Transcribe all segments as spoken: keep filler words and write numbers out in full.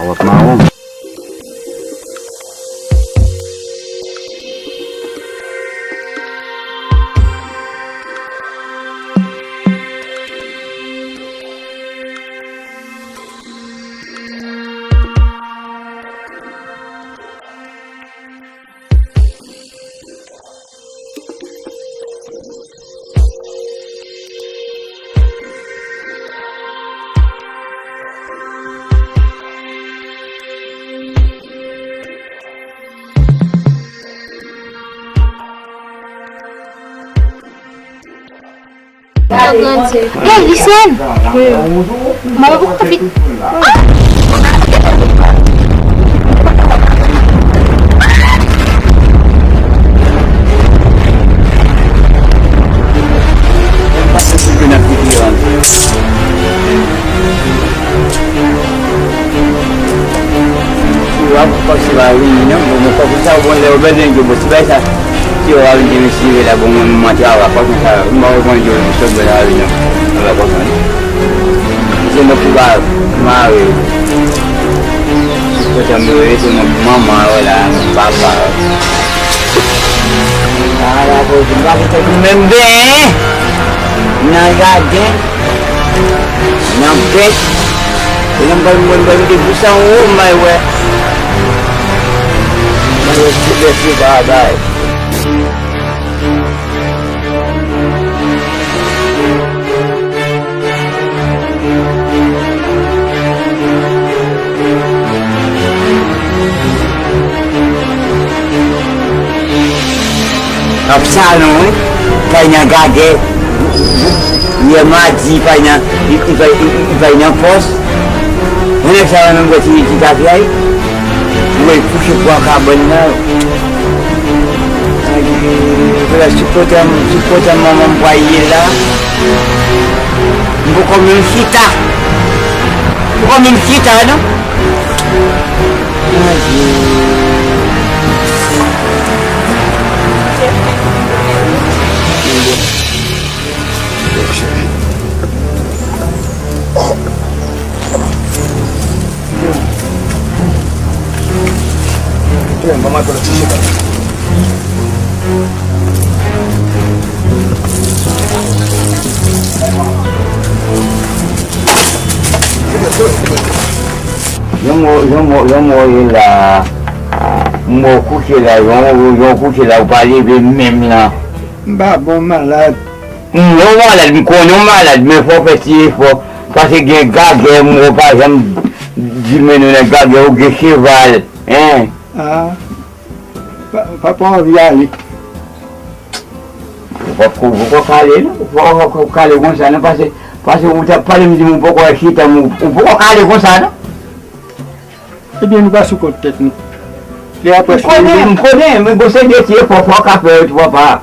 Awòt mawon. Hey, Lucienne! Mwen poko fin. Yo ap pase pa vini non, bon, mwen pa konn sa, bon, lè yo bèden yo, bon, ti bagay sa, si yo pa vin te mesye la, bon, mwen, mwen, travay, pa konn sa, mwen pa konn yo, sot bèl la, vini non, mwen pa konn sa, non. Se mwen ki va mare yo. Sou kote m yo ye, se mwen ki manman yo la, papa yo. A la koze, m pa konn fè pou menm benyen nan jaden. Nan bèt. E nan bal mwen bal de pou san ou may wè. Mwen wè ti bèt se bagay. Ap salon wi. Pay nan gagè. Yè madi, pay nan, li, li pay, li, li pay nan pòs. Mwen nèg sa yo menm wè ti, ti zafè a, wi. Mwen kouche bò kabann nan. Sou kote m, sou kote manman m pral ye la. M poko menm chita. M poko menm chita, non. Adye. Jan m wè, jan m wè, jan m wè w ye la, m wè w kouche la, jan w, jan w kouche la, ou pa leve menm nan. M pa bon, m malad. M wè w malad, m konnen w malad, men fò w fè ti efò, paske gen gagè, m wè w pa janm di men nou nan gagè, ou gen cheval, en. Ah, pa, papa anvi ale. Ou poko, ou poko kale, non? Ou poko kale konsa, non? Pase, pase ou t ap pale, m di m ou poko wè chita, m, ou poko kale konsa, non? Ebyen, nou pa sou kont tèt nou. Lè apre m konnen, m konnen, men gon seri de ti efò fò w ka fè yo tou, papa.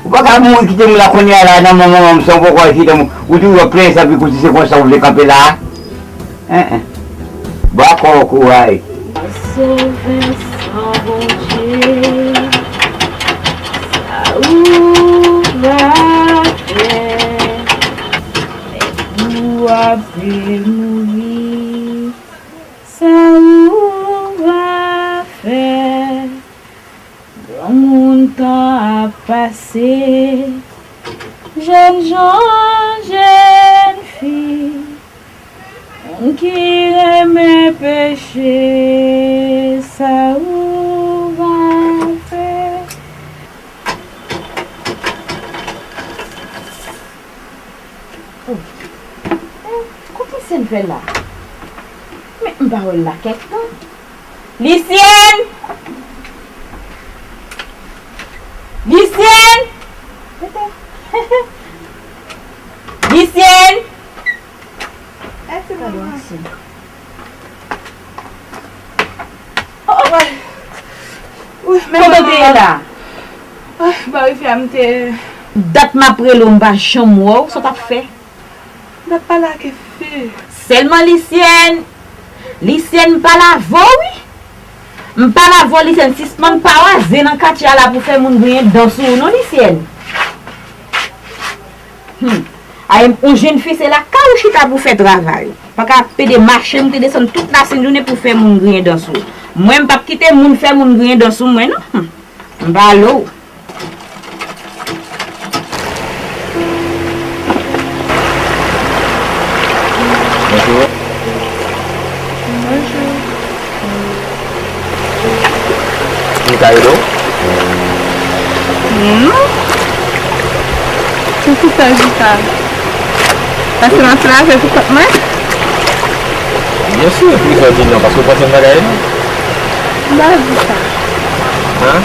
Ou pa ka mouri kite m la kounye a la nan men manman m san w poko al chita m, ou toujou ap plenyen sa pi kouti se konsa w vle kanpe la a. En, en. Ba kò w kouray. Sovè san Bondye, sa ou va fè? Nèg ou ape mouri, sa ou va fè? Granmoun tan ap pase, jènjan, jènfi, moun ki renmen peche, sa ou va fè? Oh. Eh, kote Lisyen fè la? Men m pa wè l la kèk tan. Lisyen! Lisyen! Lisyen! Èske manman? Oh, oh. Wi, men manman. Kote w te ye la? Ay, ba wi, fi a m te. Dat m ap rele w, m pa janm wè w, sa w t ap fè? M t ap pale ak fi. Sèlman Lisyèn, Lisyèn, m pale avè w wi. M pale avè w, Lisyèn, sispann pawaze nan katye a la pou fè moun griyen dan sou ou non, Lisyèn. Hmm. Ay, yon jèn fi se lakay ou chita pou fè travay. Pa ka pede mache, moute desann tout lasenn jounen pou fè moun griyen dan sou ou. Mwen, m p ap kite moun fè moun griyen dan sou mwen non. Hmm. M pale w. Bonjou. Bonjou. M ka ede w? Non. Poukisa w di sa? Paske m ap travay pou kont mwen? Byen si, poukisa w di non? Paske w panse m pa ka ede w? M pa di sa. Hein?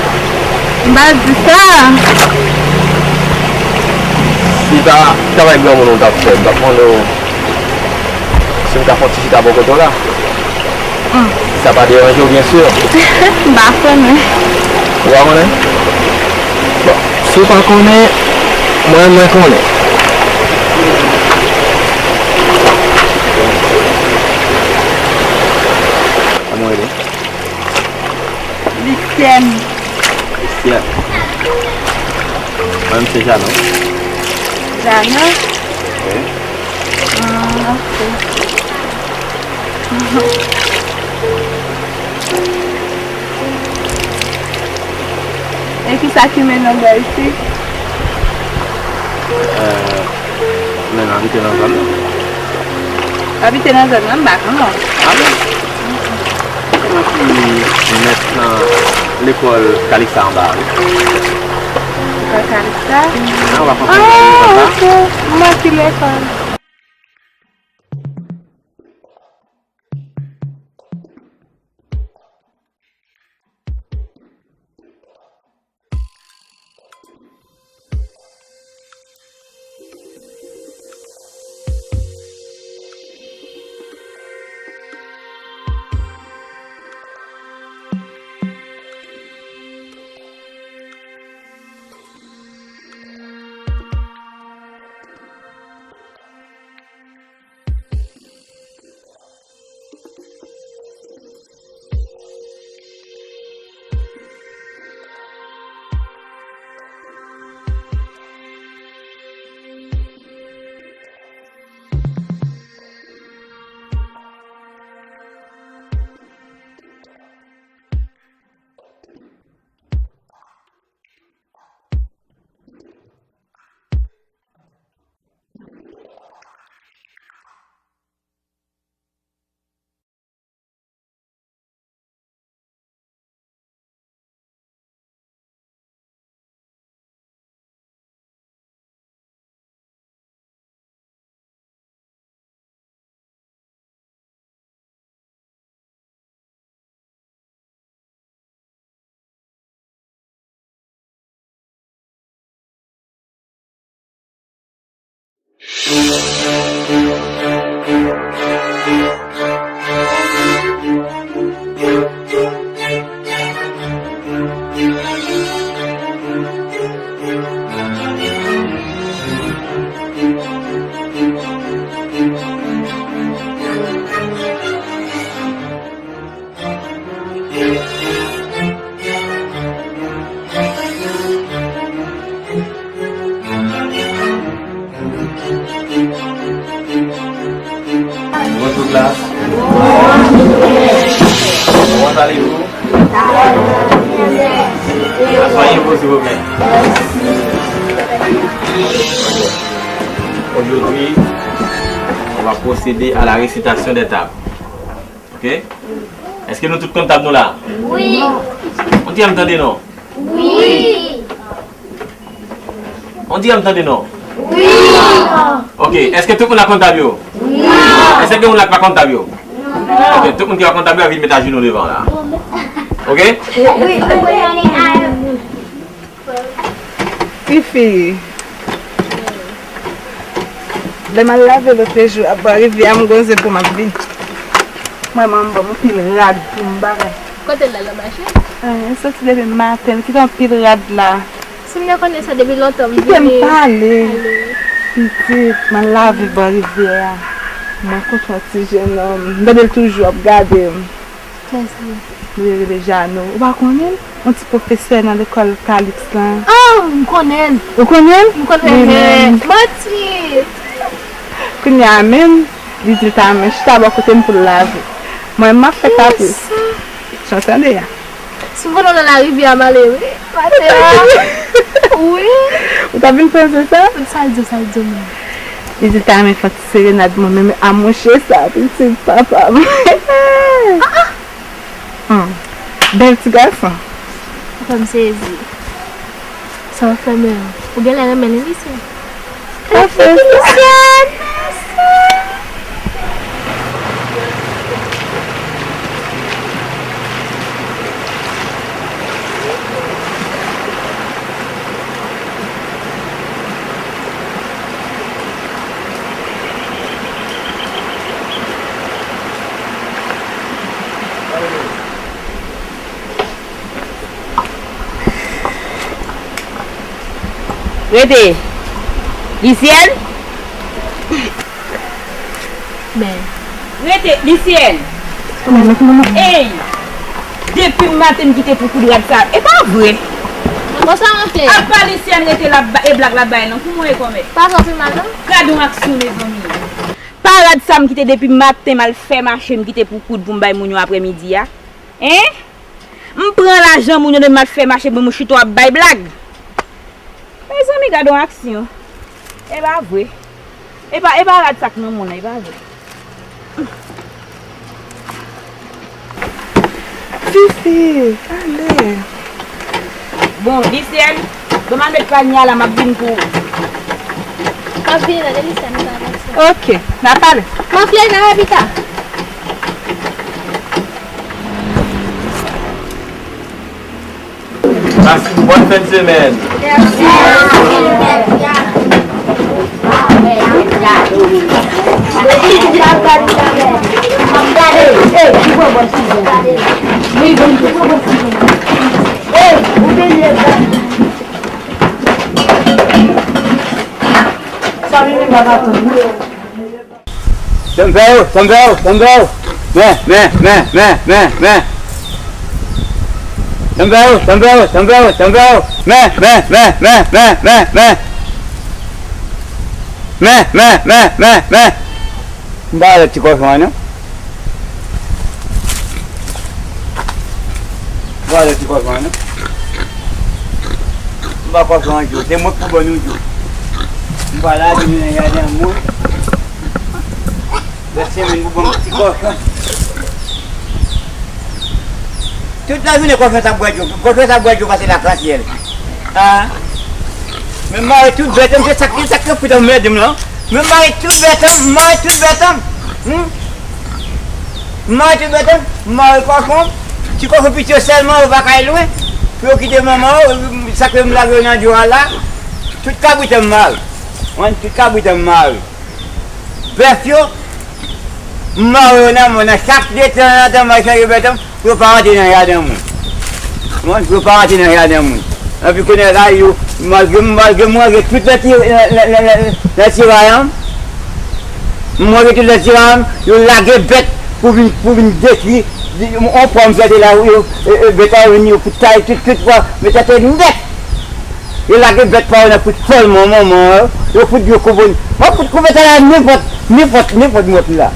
M pa di sa. Si ta travay granmoun ou t ap fè, m t ap mande w si m ka fè yon ti chita bò kote w la. Hmm. Si sa pa deranje w, byen si. M pa konnen. Ou pa konnen? Bon, si w pa konnen, mwen, mwen konnen. Kòman w rele? Lisyèn. Lisyèn. Mwen, m se Janon. Janon? Wi. Ah, ok. E kisa ki mennen w bò isit? Euh, men m abite nan zòn nan. W abite nan zòn nan, m pa konn non. Ah bon? Se mwen ki mèt nan lekòl Kaliksa anba a, wi. Lekòl Kaliksa? Ah, w ap antre nan lekòl la? Ah, ok. M mèt ki lekòl. Bonjou klas. Comment allez-vous? Asseyez-vous, s'il vous plaît. Aujourd'hui, on va procéder à la récitation des tables. Ok? Èske nou tout konn tab nou la? Wi. On dirè m tande non? Wi. On dirè m tande non? Wi. Ok, èske tout moun la konn tab yo? Wi. Èske gen moun la ki pa konn tab yo? Non. Ok, tout moun ki pa konn tab yo, anvi met ajenou devan la. Ok? Wi. Fifi, lè m al lave lòt jou ap bò rivyè a, m gon zen pou m ap vin. Mwen, manman m ban m anpil rad pou m bagay. Kote l al nan mache? Anyen, soti depi maten, li kite anpil rad la. Si m te konnen sa depi lontan, m vini. Kite m pale. Ale. Pitit, m al lave bò rivyè a. Mwen kontan ti jennonm. M tande l toujou ap gade m. Kiyès li? Li rele Jano. Ou pa konnen l? Yon ti pwofesè nan lekòl Kalips lan. Ah, m konnen l. Ou konnen l? M konnen l. Li menm. Manti! Kounye a menm, li di l ta renmen chita bò kote m pou l lave. Mwen, m ap fè kapris. Kiyès sa? Jan w tande a. Si m konn w nan larivyè a, m ale, wi. Maten an. Wi. Ou t ap vin panse sa? Sa l di w, sa l di w menm? Li di l ta renmen fè yon ti serenad mwen menm. A monchè sa, pitit papa m. Ah, ah. Hmm. Bèl ti gason. Papa m sezi. Sa w ap fè menm? Ou genlè renmen li, Lisien. Pafè. Lisien, mèsi. Rete. Lisien? Men. Rete, Lisien. Ey! Depi maten m kite pou koud rad sa. E pa vre. Bon, sa anfle. Apa Lisien rete la, e blag la bay non. Kouman e kòmè? Pa fè anpil mal non. Gade yon aksyon, mezanmi. Pa rad sa m kite depi maten m al fè mache m kite pou koud pou m bay moun yo aprèmidi a. Hein? M pran lajan moun yo depi m al fè mache pou m chita w ap bay blag. Mezanmi, gade yon aksyon. E pa vre. E pa, e pa rad sa k nan men w nan, e pa vre. Fifi, ale. Bon, Lisien, ban m al met panye a la, m ap vin pou ou. M ap vini la, Lisien, m pa pase. Ok, n a pale. M ap vini la, pita. Pase yon bòn fen semèn. Tanbèw, tanbèw, tanbèw. Men, men, men, men, men, men. Tanbèw, tanbèw, tanbèw, tanbèw. Men, men, men, men, men, men, men. Men, men, men, men, men. M pa lòt ti kòchon an non. M pa lòt ti kòchon an non. M pa kòchon an djòl. Se mwen k pou ban nou djòl. M pa lage nou nan jaden mwen. Lòt semèn pou ban m ti kòchon. Tout lajounen kòchon sa ap bwè dlo. Kòchon sa ap bwè dlo pase lakansyèl. Ah. Men mare tout bèt an, se sa k, se sa k fout anmède m lan. Men mare tout bèt an, mare tout bèt an. Hmm? Mare tout bèt an, mare kòchon. Ti kòchon piti yo sèlman, yo pa ka al lwen. Pou yo kite manman yo, sa k fè m lage yo nan dlo a la. Tout kabrit an mare. Wi, tout kabrit an mare. Bèf yo, m mare yo nan men, nan chak de tan an tan, m al chanje bèt an, pou yo pa rantre nan jaden moun. Konprann? Pou yo pa rantre nan jaden moun. Epi kounye a la, yo, malgre, malgre m range tout nan ti, nan, nan, nan, nan, nan tiray an, m range tout nan tiray an, yo lage bèt pou vin, pou vin detwi, yon pòm sòti la, yo, e, e, bèt la vin, yo fout taye tout, tout pwa, men sa te nèt. Yo lage bèt pa yo nan fout fòlman manman yo. Yo fout yo koupe. M ap fout koupe sa la nenpòt, nenpòt, nenpòt mòt la.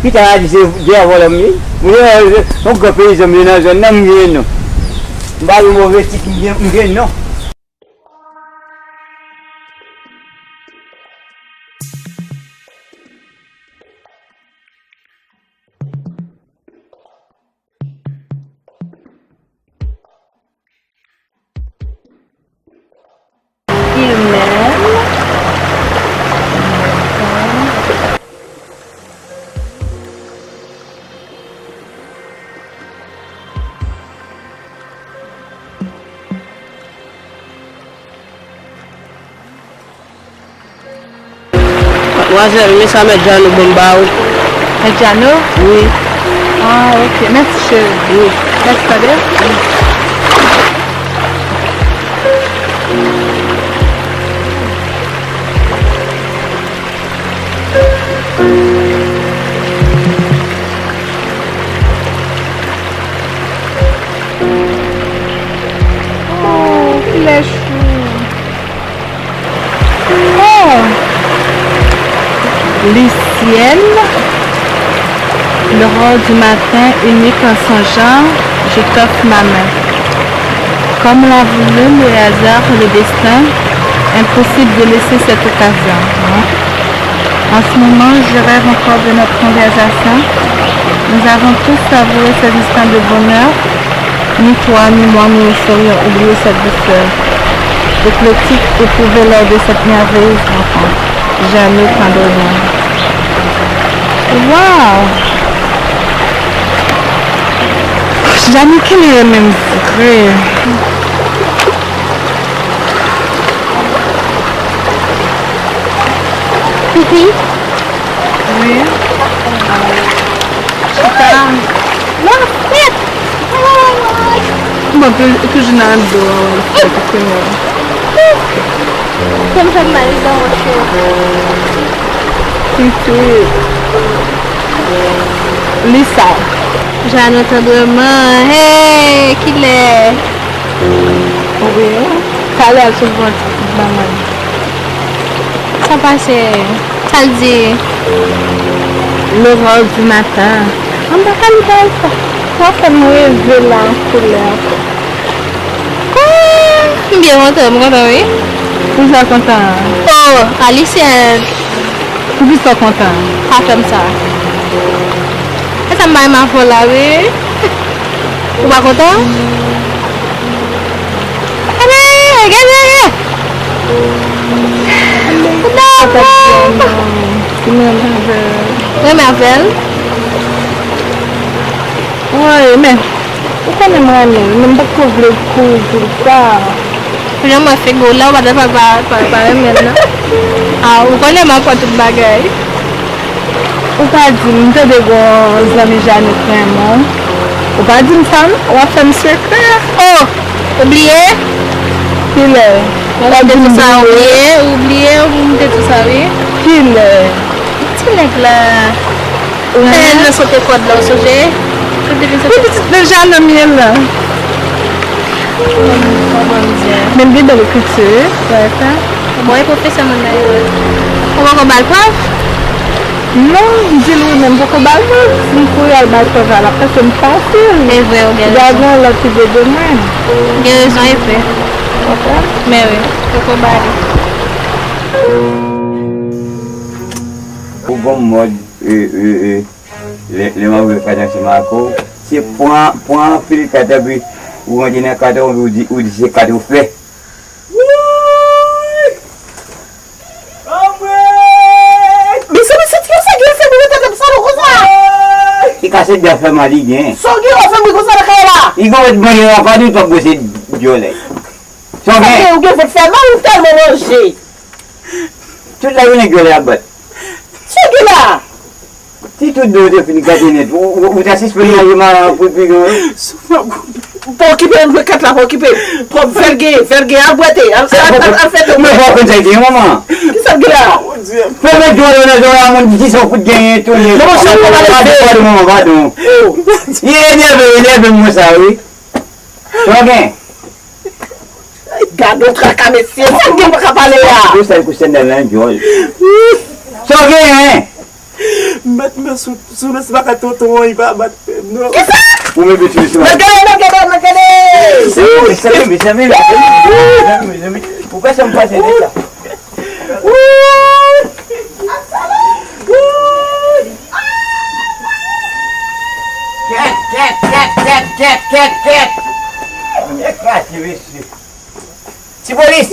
Pita a di se de vòlò m ye. Mwen se yon gran peyizan m ye nan zòn nan m genyen non. M pa yon move tit m gen, m genyen non. Il m'aime. Madmwazèl, men sa mèt Jano ban m ba ou. Mèt Jano? Wi. Ah, ok. Mèsi, cheri. Wi. Mèsi, tande. L'aurore du matin, unique en son genre, je t'offre ma main. Comme l'a voulu le hasard, le destin, impossible de laisser cette occasion, hein. En ce moment, je rêve encore de notre conversation. Nous avons tous savouré ces instants de bonheur. Ni toi, ni moi, nous ne saurions oublier cette douceur. Éclectique, éprouvée lors de cette merveilleuse rencontre. Jeannot Tendrement. Wow! Jeannot ki li renmen m vre. Pipi. Wi. Chita. Non, fèt. Bon, tou- toujou nan do a, wè, fèt, fèt. Sa m fè mal nan wòch yo. Pitit. Lisa. Jeannot Tendrement, hey, kilè? Wi. Talè al sou vant, banann. Sa pase? Sa l di? L'aurore du matin. An pa ka li bay sa. Sa fè m reve la an koulè ankò. Ah, m byen kontan, m kontan wi. Poukisa w kontan? Oh, Alicent. Poukisa w kontan? Pa fè m sa. E sa m bay m avè w la wi. Ou pa kontan? Gade, gade, gade. Ou pa kontan? Renmen avè l. Wi, men ou konnen m renmen l, men m pa t ko vle kouri pou l sa. Jan mwen figi w la, ou pa t pa, pa, pa, pa renmen l, non? Ah, ou konnen m ap pran tout bagay. Ou pa di m, m tande gon zanmi Janet renmen w. Ou pa di m sa, non? W ap fè m sekrè. Oh! Ou bliye? Kilè? Ou te di sa, ou bliye, ou bliye, ou te di sa, wi. Kilè? Ti nèg la. Lè l nan sote kòd la, ou sonje? Wi, pitit, deja nan mye la. Oh, Bondye. Men li gen bèl ekriti, wi, wè sa. Bon, e pwofesè moun nan ye, wi. Ou poko ba l prèv? Non, m di l wi, men m poko ba l prèv. Si m kouri al bay prèv la, l ap pase m fasil. E vre, ou gen rezon. Li gon lòt ki vle de mwen. Ou gen rezon, e vre. Konprann? Men wi, poko ba li. Ou gon mòd, e, e, e, lè, lè m ap jwe kat ansanm ak ou, se pran, pran anpil kat, epi ou rantre nan kat, ou di, ou di se kat ou fè. Woy! Anmwey! Men se, men se ti yo sa gen fè mwen tèt ap salo konsa. Woy! Li kase dè fè mal li gen. Sa w gen w fè mwen konsa nan kay la? Li gon mèt manje nan kòd ou, t ap bwese dyòlè. Sa w gen? Ou gen vant fè mal, ou tèlman manje. Tout lajounen dyòlè ap bat. Sa w gen la? Si tout do w te fin gate nèt, ou, ou, ou ta sispann manje ma pou pi gon. Sou pa goumen. Pa okipe m, jwe kat la, pa okipe m. Pòp vèlge, vèlge, al bwete, al, al, al, al fè tou. Men pa konn sa gen manman. Kisa l gen la? Fè men dwòl nan zò a, moun di sa w fout genyen tou. Non, monchè, ou pa leve. Padon, padon, manman, padon. Oh. Li enève, enève m sa, wi. Sa w gen? Gad yon traka, mesye. Sa gen pa ka pale a? Yo sèl kou sandal nan dyòl. Sa w genyen? Mèt men sou, sou lès baka tonton an, li pa bat tèt, non. Kisa? Ou menm vin sou lès baka. Mèt gade, mèt gade, mèt gade! Mezanmi, mezanmi, mezanmi. Ou kwè sa m pase de sa? Kèt, kèt, kèt, kèt, kèt, kèt, kèt. Mwen kraze, mesye. Ti polis!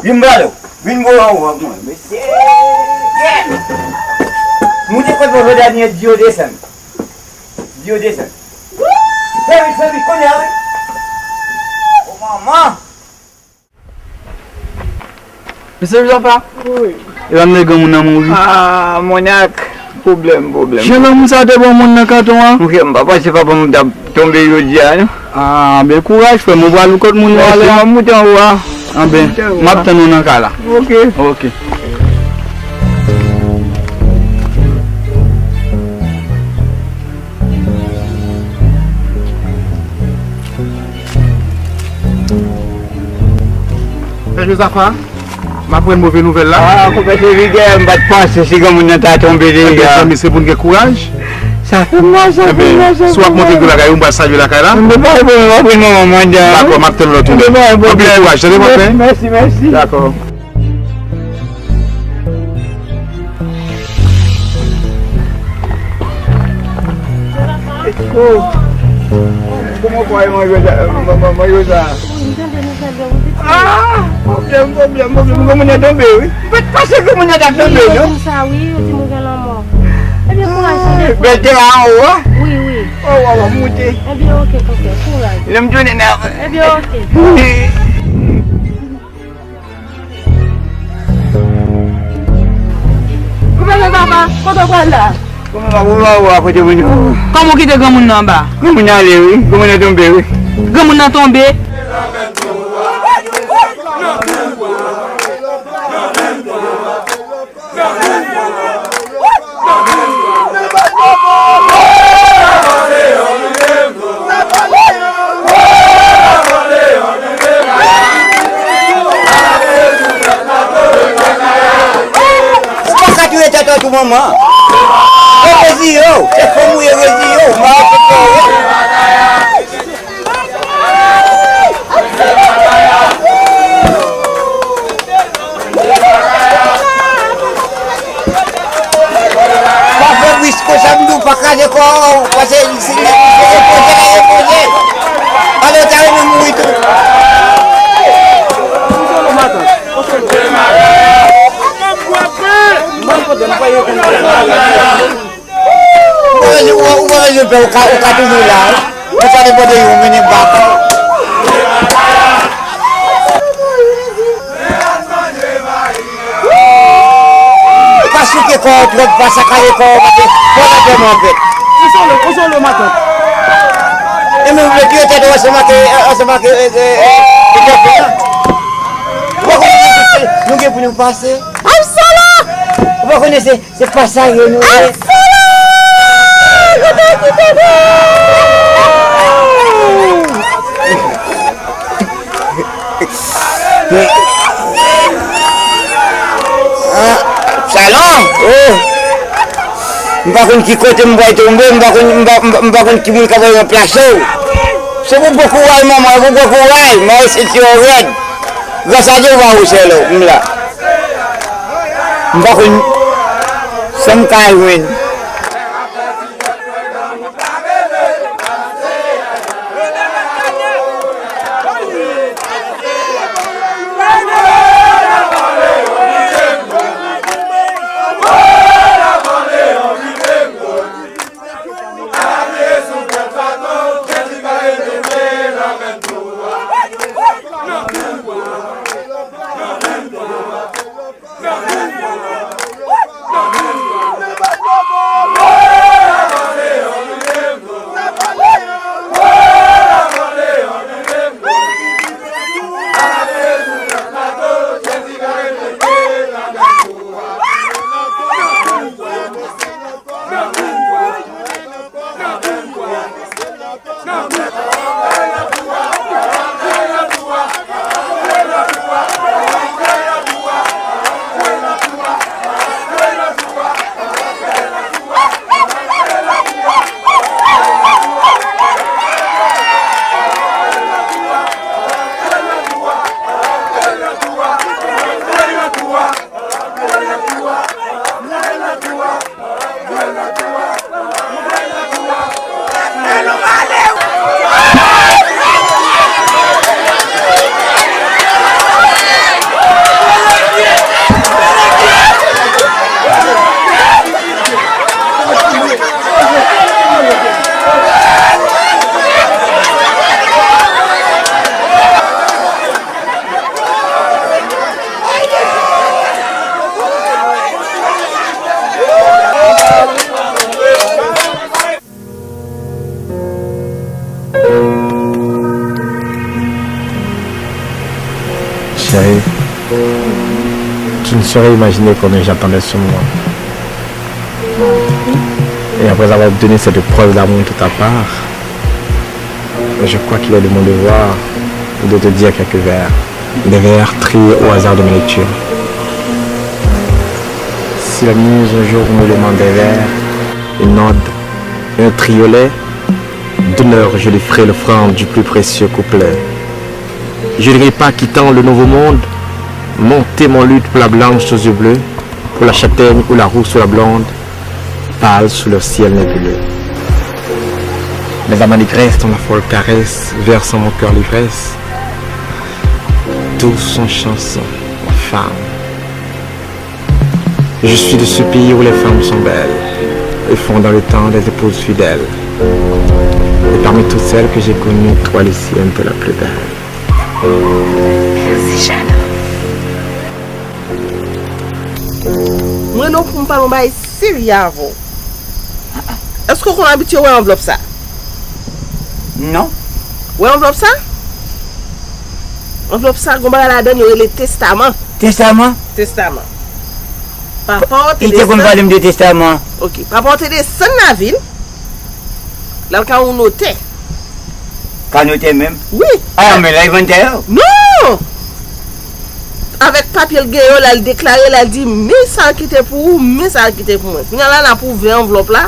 Vin ba nou. Vin bo an ou ak mwen. Mesye! Kèt! Moute kot mwen, jodi a, di yo desann. Di yo desann. Fè vit, fè vit, kounye a, wi. O manman! Mesye Jaffa? Wi. E pa m nèg granmoun nan mouri? Ah, monyak. Pwoblèm, pwoblèm. Jan granmoun sa te bon moun nan kanton an? Monchè, m pa panse papa m t ap tonbe jodi a, non. Ah, ben kouraj, frè m. Ou pral ou kot moun yo alè a? Mèsi, m ap moute anwo a. Ah, ben, m ap tann ou nan kay la. Ok. Ok. Frè Jozafa, M aprann move nouvèl la. Ah, konpè Sevigè, m pa t panse si granmoun nan ta tonbe deja. Ebyen, zanmi, se pou n gen kouraj. Sa fè m mal, sa fè m mal, sa fè m mal. Ebyen, si w ap monte gwo lakay ou, m pral salye lakay la. M pa bon, m pa bon, manman, madanm. Dakò, m ap tann lòt ou. M pa bon. Anpil kouraj, tande, konpè. Mèsi, mèsi. Dakò. Oh. Kòman w fè manje sa? Manje sa? Wi, m tande nouvèl yo, wi, pitit. Ah! Pwoblèm, pwoblèm, pwoblèm. Granmoun nan tonbe, wi. M pa t panse granmoun nan t ap tonbe, non? Wi, yo di m sa, wi, yo di m gen lanmò. Ebyen, kouraj, tande, kouraj. Bèlte a anwo, a? Wi, wi. Oh, waw, waw, moute. Ebyen, oke, konpè, kouraj. Lè m tounen nan. Ebyen, oke. Goumen papa, kote w pral la? Goumen papa, ou pa wè kote moun yo. Kòman w kite granmoun nan anba? Granmoun nan ale wi, granmoun nan tonbe wi. Granmoun nan tonbe? Ou pa ka touye tèt ou tou manman. Ou reziye w. Se fanm ou ye, reziye w. Ou mare tèt ou. Pa fè bri konsa m di w, pa kraze kò w, paske si li se epoze, li epoze. Ale, w ta renmen mouri tou. Ou pa bezwen, ou pa, ou pa bezwen pè, ou ka, ou ka toujou la. Ou sa depann de yo, mennen bak. Pa souke kò w twòp, pa sakaje kò w, paske kò w ap fè mal fèt. Ou solo, ou solo, matant. E menm vle touye tèt ou ansanm ak, ansanm ak, e, e, e, e, tèt ou an. Ou pa konnen se nou gen pou nou pase. Ou pa konnen se Se pa sa yo nou ye. Ah, Salon, oh. M pa konn ki kote m pral tonbe, m pa konn, m pa, m pa, m pa konn ki moun k ap ranplase w. Se pou bon kouraj, manman, pou bon kouraj, mare sentiwon rèd. Gras a Dye, ou pa wouchè lò, m la. M pa konn sa m ka jwenn. Chérie, tu ne saurais imaginer combien j'attendais ce moment. Et après avoir obtenu cette preuve d'amour de ta part, je crois qu'il est de mon devoir de te dire quelques vers. Des vers triés au hasard de mes lectures. Si la muse un jour me demande un verre, une ode, un triolet, d'honneur je lui ferai l'offrande du plus précieux couplet. Je n'irai pas quittant le nouveau monde, monter mon luth pour la blanche aux yeux bleus, pour la châtaigne ou la rousse ou la blonde, pâle sous leur ciel nébuleux. Mes amants négresses dont la folle caresse verse en mon cœur l'ivresse, tous sont chansons, femme. Je suis de ce pays où les femmes sont belles et font dans le temps des épouses fidèles. Et parmi toutes celles que j'ai connues, toi, Lucienne, t'es la plus belle. Mwen non pou m pale yon bagay serye avè w. Èske w konn abitye wè anvlòp sa? Non. Wè anvlòp sa? Anvlòp sa, gon bagay ladan l yo rele testaman. Testaman? Testaman. Papa w te desann. Li te konn pale m de testaman. Ok. Papa w te desann lavil. L al ka yon notè. Ka notè menm? Wi. A, men la, li vann tè yo? Non! Avèk papye l gen yo, l al deklare, l al di, men sa ki te pou ou, men sa ki te pou mwen. Kounye a la, n ap ouvè anvlòp la,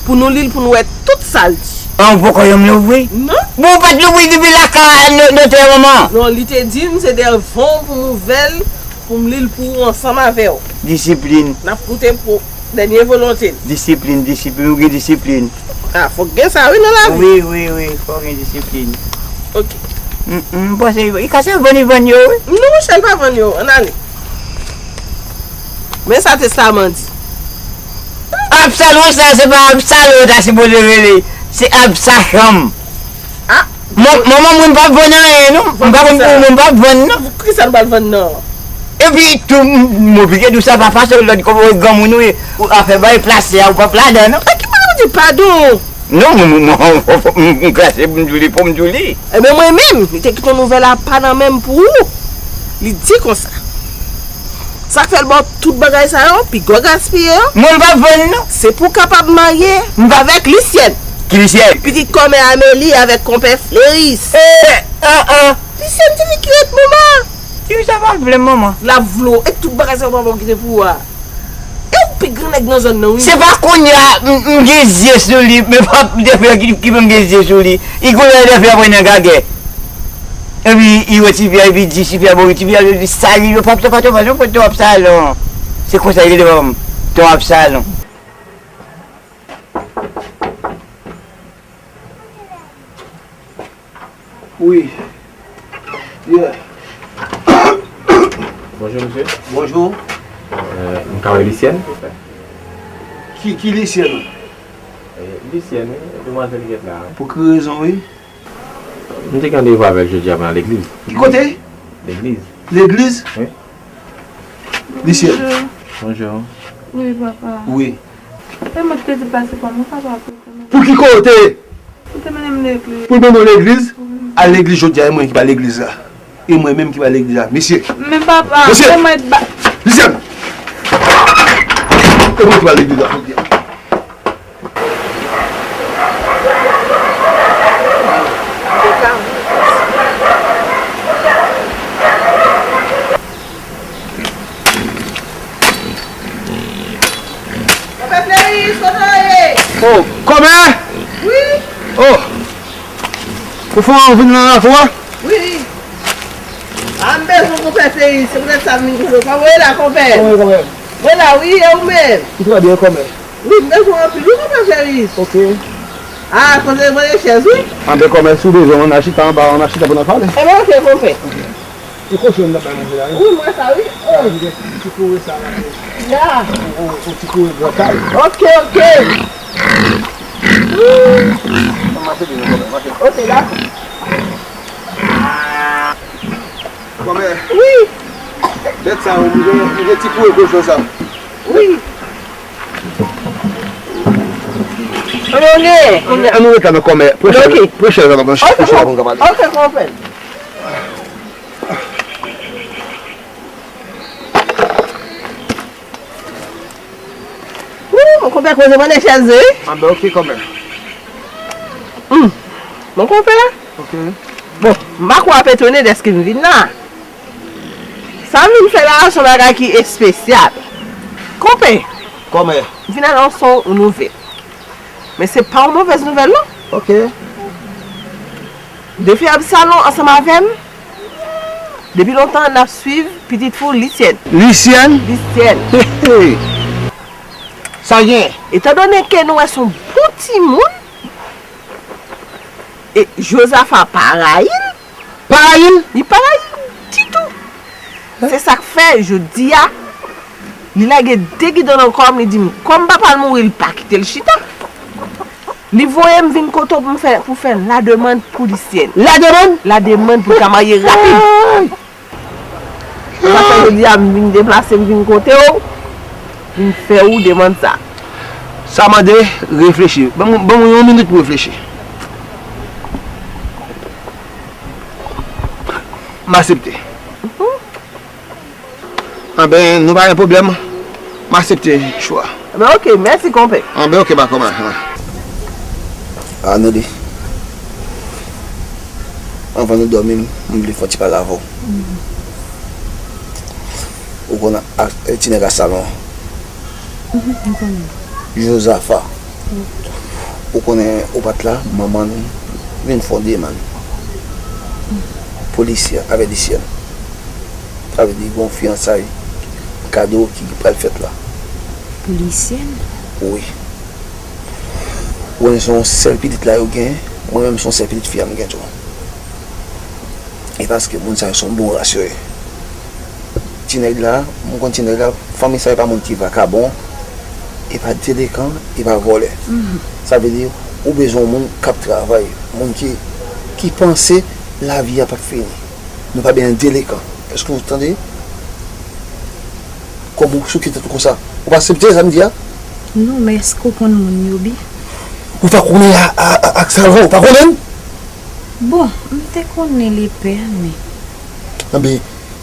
pou nou li l, pou nou wè tout sa l di. An, ou poko janm louvri? Non. Bon, ou pa t louvri depi lakay a, notè manman? Non, li te di m, se devan w pou m ouvè l, pou m li l pou ou ansanm avè w. Disiplin. N ap koute pou dènye volonte l. Disiplin, disiplin, ou gen disiplin. A, fòk gen sa wi nan lavi. Wi, wi, wi, fòk gen disiplin. Ok. M, m panse li ka se vann li vann yo, wi. Non, monchè, l pa vann yo. Ann ale. Men sa testaman di. Absalon sa, se pa Absalon ta sipoze rele. Se Absachanm. A! Mon, manman, mwen pa vann anyen, non. M pa konn pou mwen pa vann, non. Kisa nou pral vann nan? Epi, tou, m, m oblije di w sa, papa, se lòd kòman granmoun ou ye. Ou afè bay plase a, ou p ap ladan, non. A ki moun ou di padon? Non, mwen, mwen, mwen, m, m, m krase pou m di w li, pou m di w li. Ebyen, mwen menm, li te kite yon nouvèl apa nan men m pou ou. Li di konsa. Sa k fè l ba w tout bagay sa yo, pi gwo gaspiye yo? Mwen m p ap vann non. Se pou w kapab marye avèk Lisyèn. Ki Lisyèn? Pitit kòmè Ameli avèk konpè Fleris. E, an, an. Lisyèn ti fi ki ret manman. Ti fi sa pa vle m manman. L ap vle w, e tout bagay sa yo papa w kite pou ou a. E ou pi gran nèg nan zòn nan wi. Se pa kounye a m, m gen zye sou li, men pa defè ki, ki fè m gen zye sou li. I kounye a defè apre nan gagè. Epi, i wè ti fi a, epi di ti fi a, bon, ti fi a, li di, "Sa, li, yo, pa, pa, pa, pa, pa, pa, Ton Absalon." Se konsa, li rele papa m, Ton Absalon. Wi. Yeah. Bonjou, mesye. Bonjou. Euh, m ka wè Lisyèn? Ki, ki Lisyèn? Eh, Lisyèn, wi, demwazèl ki t la. Pou ki rezon, wi? M te gen randevou avè l jodi a pou n al legliz. Ki kote? Legliz. Legliz? Wi. Lisyèn. Bonjou. Bonjou. Wi, papa. Wi. E mwen te di pase kòman papa pou te mennen. Pou ki kote? Pou te mennen m legliz. Pou l mennen w legliz? Wi. Al legliz jodi a, e mwen ki ba legliz la. E mwen menm ki ba legliz la. Mesye. Men papa, mesye, e mwen ba- Lisyèn! E mwen ki ba legliz la jodi a. Konpè Fleris, kote w ye? Oh, kòmè? Wi. Oh. Ou fè w vin nan lakou a? Wi. A, m bezwen konpè Fleris, se poutèt sa m vin kote w. Kòman w ye la, konpè? Kòmè, kòmè? Mwen la, wi, e ou menm? M trè byen, kòmè. Wi, m bezwen w anpil, wi, konpè Fleris. Ok. A, kote mwen chèz, wi. Anben, kòmè, si w bezwen, ann al chita anba, ann al chita pou n al pale. Enben, ok, konpè. Ok. E kochon n ap bay manje la, wi. Wi, m wè sa, wi. Oh. Li gen ti koure sa la, wi. Ya. Yon, yon, yon ti koure gran kay. Ok, ok. Ann mache byen, kòmè, mache. Ok, dakò. Kòmè. Wi. Bèt sa, wi, m gen, m gen ti koure kochon sa. Wi. Ann, ann, ann, ann nou reklame kòmè. Pran chèz, ok, pran chèz la, pran chèz la pou n ka pale. Ok, konpè. Wou, mon konpè koze mande chèz wi. Anben, ok, kòmè. Hmm. Mon konpè. Ok. Bon, m pa kwè w ap etone dèske m vin la. Sa m vin fè la a se yon bagay ki espesyal. Konpè, kòmè, m vin anonse w yon nouvèl. Men se pa yon movèz nouvèl, non. Ok. Defen Absalon ansanm avè m, depi lontan, n ap swiv pitit fi w, Lisyèn. Lisyèn? Lisyèn. Hey, hey. Sa gen? Etandone ke nou wè se yon bon timoun, e Jozafa pa rayi l. Pa rayi l? Li pa rayi l ditou. Se sa k fè, jodi a, li lage de gidan nan kò m, li di m, kòm papa l mouri, li pa kite l chita. Li voye m vin kote w pou m fè, pou fè lademann pou Lisyèn. Lademann? Lademann pou l ka marye rapid. Ay! Se sa k fè jodi a, m vin deplase, m vin kote w, vin fè ou demann sa. Sa mande reflechi. Ban m, ban m yon minit pou reflechi. M aksepte. Anben, nou pa gen pwoblèm. M aksepte chwa. Anben, ok, mèsi, konpè. Anben, ok, pa kòman. Anodi, anvan nou dòmi, m vle fè yon ti pale avè w. Ou konn ak, e, ti nèg a salon an? Mhm, m konnen. Jozafa. Wi. Ou konnen ou pa t la, manman l vin fè yon demann pou Lisyèn, avè Lisyèn. Sa vle di gon fiyansay kado ki pral fèt la. Pou Lisyèn? Wi. Ou konnen se yon sèl pitit la yo gen, mwen menm se yon sèl pitit fi a m gen tou. E paske moun sa yo se yon bon ras yo ye. Ti nèg la, m konn ti nèg la, fanmi sa yo pa moun ki vakabon, e pa delekan, e pa vòlè. Mhm. Sa vle di, ou bezwen yon moun k ap travay, moun ki, ki panse lavi a p ap fini. Nou pa bezwen delekan. Èske w tande? Kòman w souke tèt ou konsa? Ou pa aksepte sa m di a? Non, men èske w konn moun yo byen? Ou pa konnen a, a, a, ak Salvan, ou pa konnen l? Bon, m te konnen l epè, men. Anben,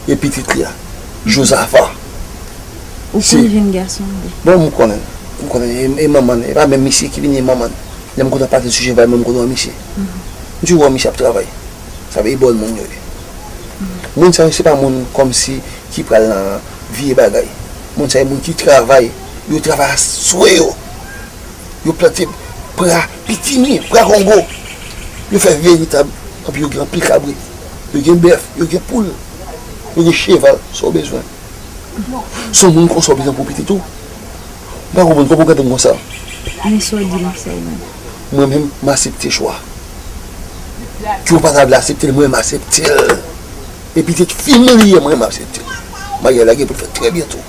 e pitit li a, Jozafa. Ou konn jèn gason an byen? Bon, m konnen l. M konnen l. E, e manman l, e pa menm misye ki vin, e manman l. Lè m kontan pale sou Jewova, m kontan wè misye. Mhm. M toujou wè misye ap travay. Sa vle di bòn moun yo ye. Mhm. Moun sa yo, se pa moun kòmsi ki pral nan vye bagay. Moun sa yo, moun ki travay, yo travay a swe yo. Yo plante pra pitimi, pra kongo. Yo fè veritab. Anpi yo gen anpil kabrit. Yo gen bèf, yo gen poul. Yo gen cheval, sa w bezwen. Se yon moun konsa w bezwen pou pitit ou. M pa konprann kòman w gade m konsa. Men sa w di m sa w menm. Mwen menm, m aksepte chwa. Ke w pa ta vle aksepte l, mwen, m aksepte l. E pitit fi m li ye, mwen, m aksepte l. Maryaj la gen pou l fèt trè byento.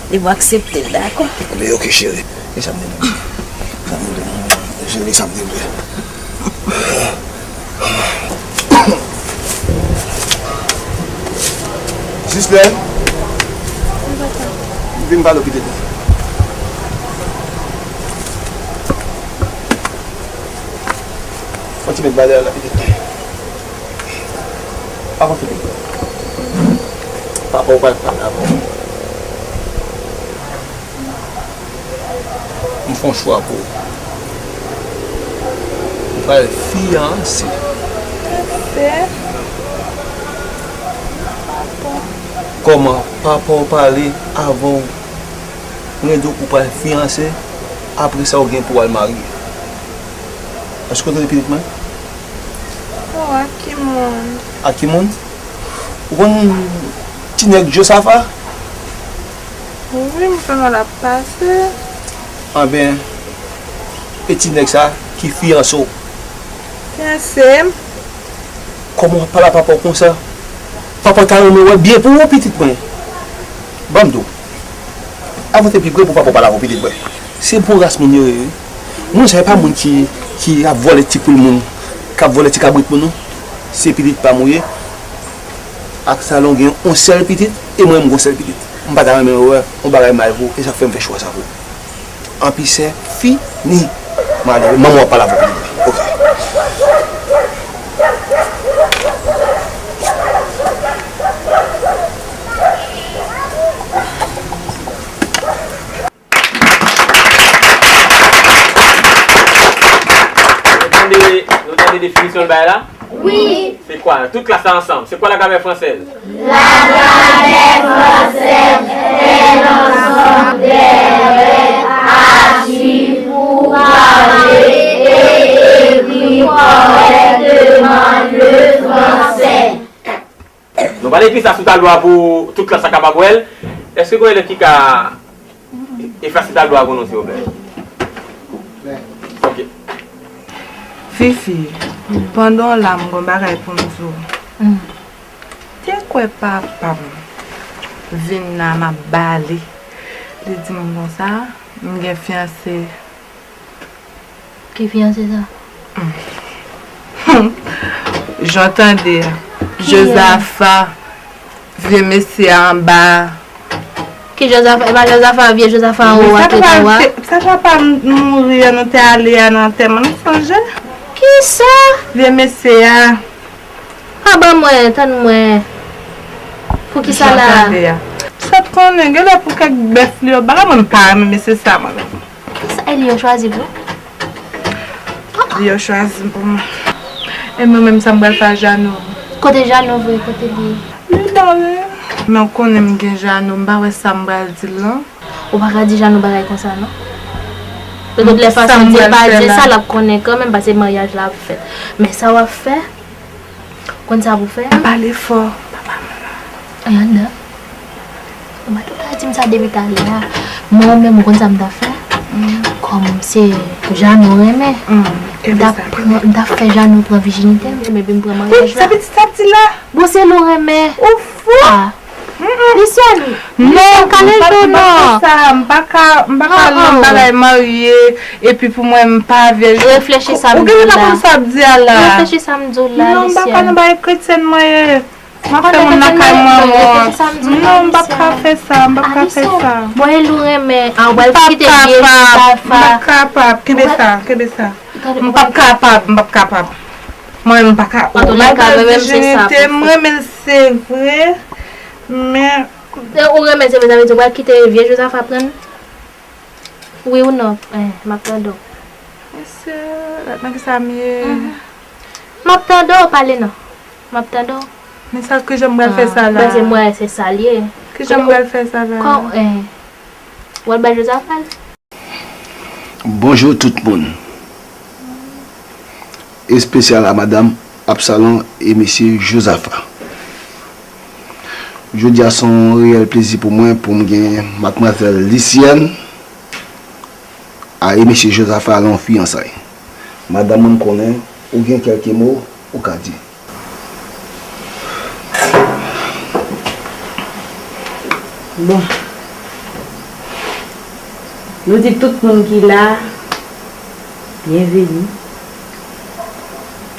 Depi w aksepte l, dakò. Anben, ok, cheri. E sa m te vle. Sa m te vle. Cheri, sa m te vle. Jis lè. Vin pale w pitit. Fò ti met valè la pitit. Avan fini. Papa w pral pale avè w. M fè yon chwa pou ou. Ou pral fiyanse. Fiyanse? Papa. Kòman papa w pale avè w? Mwen di w ou pral fiyanse, apre sa ou gen pou w al marye. Èske w tande pitit mwen? Oh, ak ki moun? Ak ki moun? Ou konn ti nèg Josafa? Wi, m konnen l ap pase. Anben, e ti nèg sa ki fiyanse w? Fiyanse m. Kòman w ap pale a papa w konsa? Papa w ta renmen wè byen pou ou, pitit mwen. Ban m di w. Avan w te pi pre pou papa w pale avè w, pitit mwen. Se bon ras moun yo ye, wi. Moun sa yo pa moun ki, ki ap vòlè ti poul moun, k ap vòlè ti kabrit moun, non. Se pitit pa m ou ye. Absalon gen yon sèl pitit, e mwen menm m gen yon sèl pitit. M pa ta renmen wè yon bagay mal pou ou, e sa k fè m fè chwa sa pou ou. Anpi se fini. Mwen ale, manman w ap pale avè w. Ok. Nou tande, nou tande definisyon l bay la? Wi. C'est quoi? Toute classe ensemble. C'est quoi la grammaire française? La grammaire française est l'ensemble des règles à suivre pour parler et écrire correctement le français. Nou pral ekri sa sou tablo a pou tout klas la kapab wè l. Èske gen yon elèv ki ka efase tablo a pou nou, silvouplè? Ok. Fifi, pandan w la, m gon bagay pou m di w. Te kwè papa m vin la, m ap bale. Li di m konsa, m gen fiyanse. Ki fiyanse sa? Jan w tande a. Ki, euh, Jozafa, vye mesye a anba a. Ki Jozafa? E pa Jozafa, vye Jozafa anwo a ki t anwo a? Sa papa m mouri an, nou te ale a nan antèman, nou sonje? Kisa? Vye mesye a. Pa ban mwen, tann mwen. Poukisa la? Jan w tande a. Sa t konnen, genlè pou kèk bèf li yo ba la, mwen m pa renmen mesye sa, mwen menm. Kisa e li yo chwazi pou? Li yo chwazi pou mwen. E mwen menm sa m pral fè a Jano? Kote Jano vre? Kote li ye? Li la wi. Men w konnen m gen Jano, m pa wè sa m pral di l lan. Ou pa ka di Jano bagay konsa non. Lòt lè fason di l pa di sa, l ap konnen kanmenm paske maryaj la ap fèt. Men sa w ap fè, Konn sa pou fè? Pale fò, papa m la. Ay anndan. Ou pa tou ka di m sa depi talè a. Mwen ou menm ou konn sa m ta fè? Kòm se Jano renmen, m ta pran, m ta fè Jano pran vijinite m, epi m pran maryaj la. Sa pitit sa ap di la? Bon, se l ou renmen. Ou fou! Ah. Lisyèn, non, m pa ka, m pa ka nan bagay marye, epi pou mwen m pa vyèj. Reflechi sa m di w la. Ou genlè pa konn sa w ap di a la. Reflechi sa m di w la, Lisyèn. Non, m pa ka nan bagay kretyèn mwen ye. M ap fè moun lakay mwen wont. Non, m p ap ka fè sa, m p ap ka fè sa. Bon, e l ou renmen, ah, ou pral kite vye Jozafa. M p ap kapab, kenbe sa, kenbe sa. M p ap kapab, m p ap kapab. Mwen, m pa ka. Antouka, mwen menm se sa. Vijinite, m renmen l, se vre, men E ou renmen se vre, sa vle di ou pral kite vye Jozafa pran l? Wi ou non? Eh, m ap tande w. Mesye, nan kisa m ye? M ap tande w, pale non. M ap tande w. Men sa, kijan m pral fè sa la? Paske m wè se sa l ye. Kijan m pral fè sa la? Kò, eh, w al bay Jozafa l? Bonjou tout moun. Espesyal a madanm Absalon e mesye Jozafa. Jodi a se yon reyèl plezi pou mwen pou m gen madmwazèl Lisyèn a e mesye Jozafa lan fiyansay. Madanm mwen, m konnen ou gen kèlke mo ou ka di. Bon. Nou di tout moun ki la, byenveni.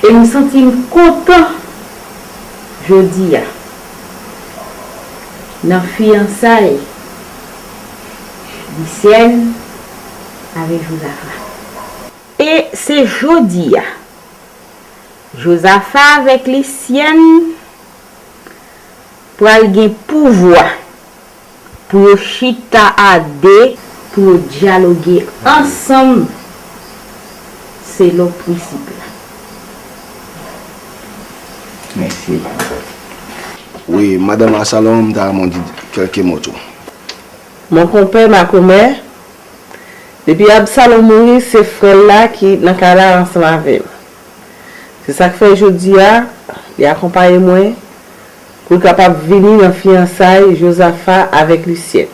E m santi m kontan jodi a nan fiyansay Lisyèn avèk Jozafa. E se jodi a, Jozafa avèk Lisyèn pral gen pouvwa pou yo chita a de, pou yo dyaloge ansanm selon prensip la. Mèsi. Wi, madanm Absalon, m ta renmen w di kèlke mo tou. Mon konpè, ma komè, depi Absalon mouri, se frè l la ki nan kay la ansanm avè m. Se sa k fè jodi a, li akonpaye mwen pou l kapab vini nan fiyansay Jozafa avèk Lisyèn.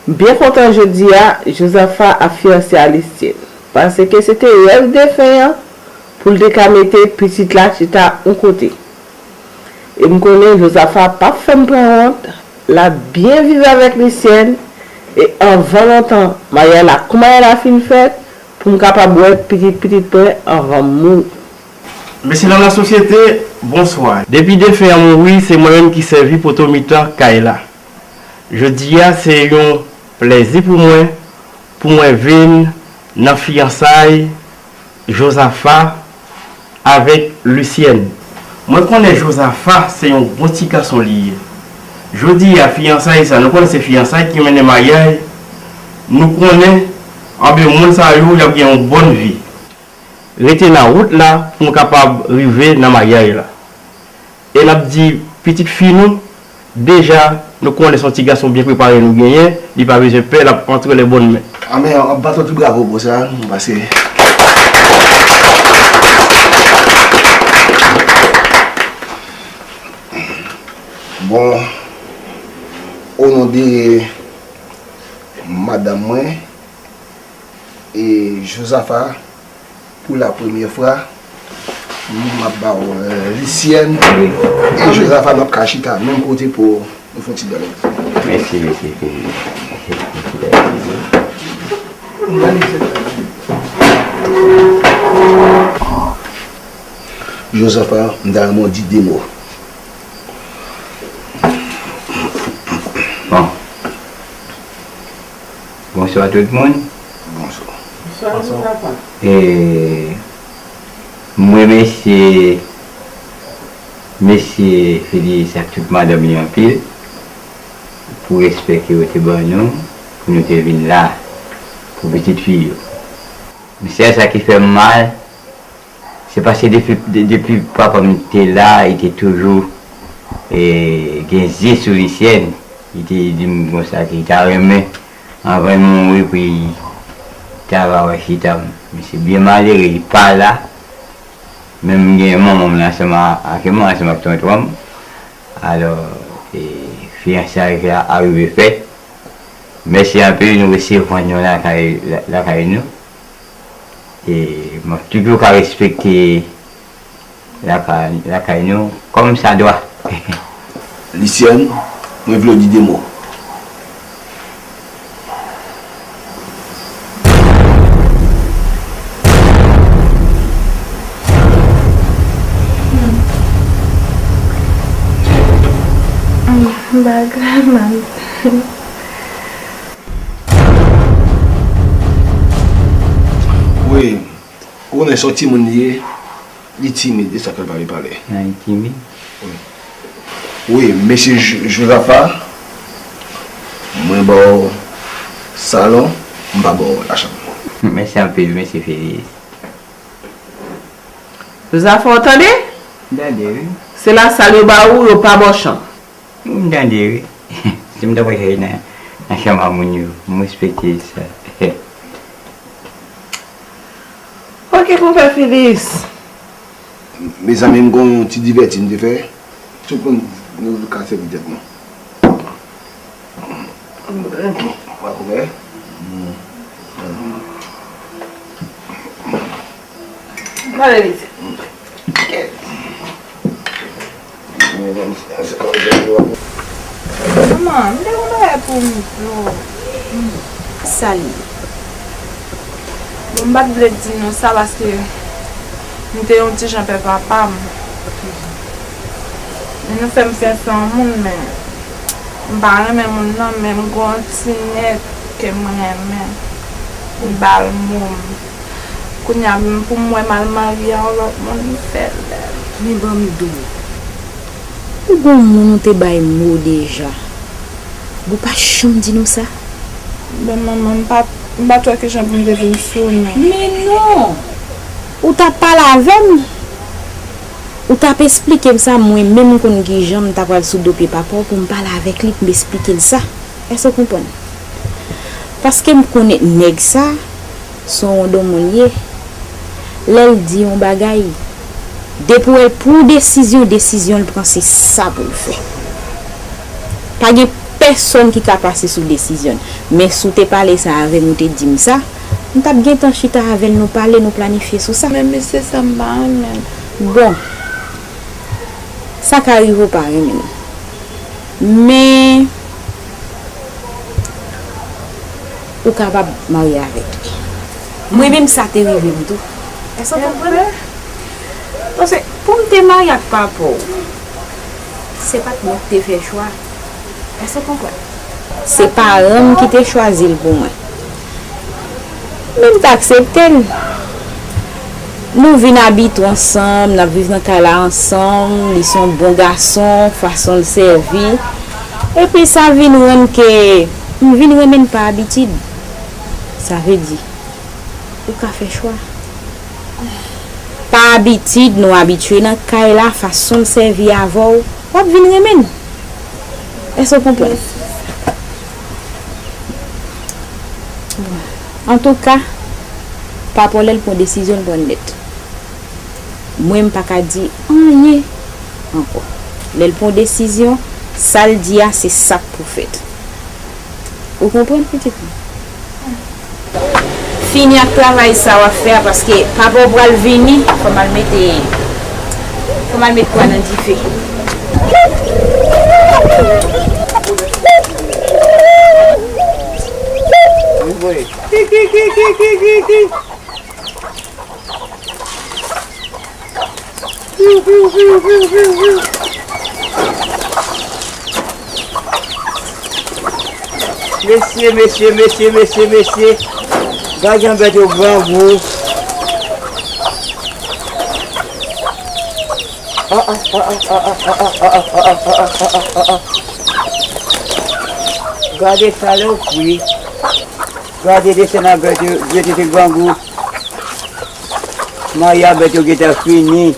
M byen kontan jodi a, Jozafa ap fiyanse a Lisyèn, paske se te rèv defen an pou l te ka mete pitit la chita yon kote. E m konnen Jozafa p ap fè m pran wont, l ap byen viv avèk Lisyèn, e anvan lontan, maryaj la, kou maryaj la fin fèt, pou m kapab wè pitit pitit mwen anvan m mouri. Mesye nan lasosyete, bonswa. Depi defen an mouri, se mwen menm ki sèvi poto mitan kay la. Jodi a, se yon plèzi pou mwen, pou mwen vin nan fiyansay Jozafa avèk Lisyèn. Mwen konnen Jozafa se yon bon ti gason li ye. Jodi a, fiyansay sa, nou konnen se fiyansay ki mennen maryaj. Nou konnen, anben, moun sa yo, y ap gen yon bòn vi. Rete nan wout la pou nou kapab rive nan maryaj la. E n ap di pitit fi nou, deja, nou konnen se yon ti gason byen prepare nou genyen, li pa bezwen pè, l ap antre les bonnes mains. Anmè, yon baton ti bravo pou sa, paske Bon, o non de madanm mwen e Jozafa, pou la premyè fwa, m ap ba w, euh, Lisyèn e Jozafa, n ap ka chita menm kote pou nou fè yon ti dyalòg. Mèsi, mèsi, mèsi. Jozafa, m ta renmen w di de mo. Bon. Bonswa tout moun. Bonswa. Bonswa, Jozafa. E m remèsye mesye Felix ak tout madanm li anpil pou respè ke yo te ban nou pou nou te vin la pou pitit fi yo. Men sèl sa ki fè m mal, se paske depi, de- depi papa m te la, li te toujou, e, gen zye sou Lisyèn. Li te di m konsa ke li ta renmen, anvan l mouri, pou li ta va wè chita m. Men se byen malere, li pa la. Men m gen manman m la ansanm a- ak mwen, ansanm ak tonton m. Alò, e, fiyansay la arive fèt. Mèsi anpil, nou resevwa nou lakay, la- lakay nou. E m ap toujou ka respekte lakay, lakay nou kòm sa dwa. Lisyèn, mwen vle w di de mo. Bagay, man. Wi, ou konnen se yon timoun li ye, li timid, e sa fè l pa vle pale. Nan li timid? Wi. Wi, mesye Jo- Jozafa, mwen ba w salon, m pa ba w lachanm. Mèsi anpil, mesye Felix. Jozafa, w tande? M tande, wi. Se lasal yo ba ou, yo pa ba w chanm. M tande, wi. Si m ta pral chache nan, nan chanm a moun yo, m respekte sa. Ok, konpè Felix. Mezanmi, m gon yon ti divèti m te fè. Tout moun nou ka sèvi tèt nou. Ok. Ou pa konpè? Pale vit. Manman, m te gon bagay pou m di w. Sa l ye? Bon, m pa t vle di nou sa paske m te yon ti jan pè papa m. Men nou fè m fè fè yon moun, men m pa renmen moun nan, men m gon ti nèg ke m renmen. M ba l mo m. Kounye a, pou m wè m al marye a yon lòt moun, m fè lè. Men ban m di w, ou gon moun ou te bay mo deja. Ou pa janm di nou sa. Ben, manman, m pa, m pa t wè kijan pou m te vin sou nou. Men non! Ou t ap pale avè m. Ou t ap esplike m sa, mwen menm m konn kijan m ta pral sou do pye papa w pou m pale avèk li, pou m esplike l sa. Èske w konprann? Paske m konnen nèg sa, se yon wondon moun ye. Lè l di yon bagay, depi w wè l pran yon desizyon, desizyon l pran, se sa pou l fè. Pa gen pèsonn ki ka pase sou desizyon l. Men si w te pale sa avè m, ou te di m sa, m t ap gentan chita avè l, nou pale, nou planifye sou sa. Men, men se sa m pa renmen. Bon, sa ka rive w pa renmen l. Men, ou kapab marye avèk li. Mwen menm, sa te rive m tou. Èske w konprann? Paske pou m te marye ak papa w, se pa t mwen ki te fè chwa. Èske w konprann? Se paran m ki te chwazi l pou mwen. Men m t aksepte l. Nou vin abite ansanm, n ap viv nan kay la ansanm, li se yon bon gason, fason l sèvi. Epi sa vin rann ke m vin renmen l pa abitid. Sa vle di, ou ka fè chwa. Pa abitid nou abitye nan kay la, fason l sèvi avè w, w ap vin renmen l. Èske w konprann? Antouka, papa w lè l pran desizyon, l pran l nèt. Mwen, m pa ka di anyen ankò. Lè l pran desizyon, sa l di a, se sa k pou fèt. Ou konprann, pitit mwen? Fini ak travay sa w ap fè a, paske papa w pral vini. Fò m al mete, fò m al met pwa nan dife. Mesye, mesye, mesye, mesye, mesye. Gade jan bèt yo grangou. Ah, ah, ah. Gade sa lè w fri. Gade desen a bèt yo, bèt yo te grangou. Maya bèt yo gentan fini.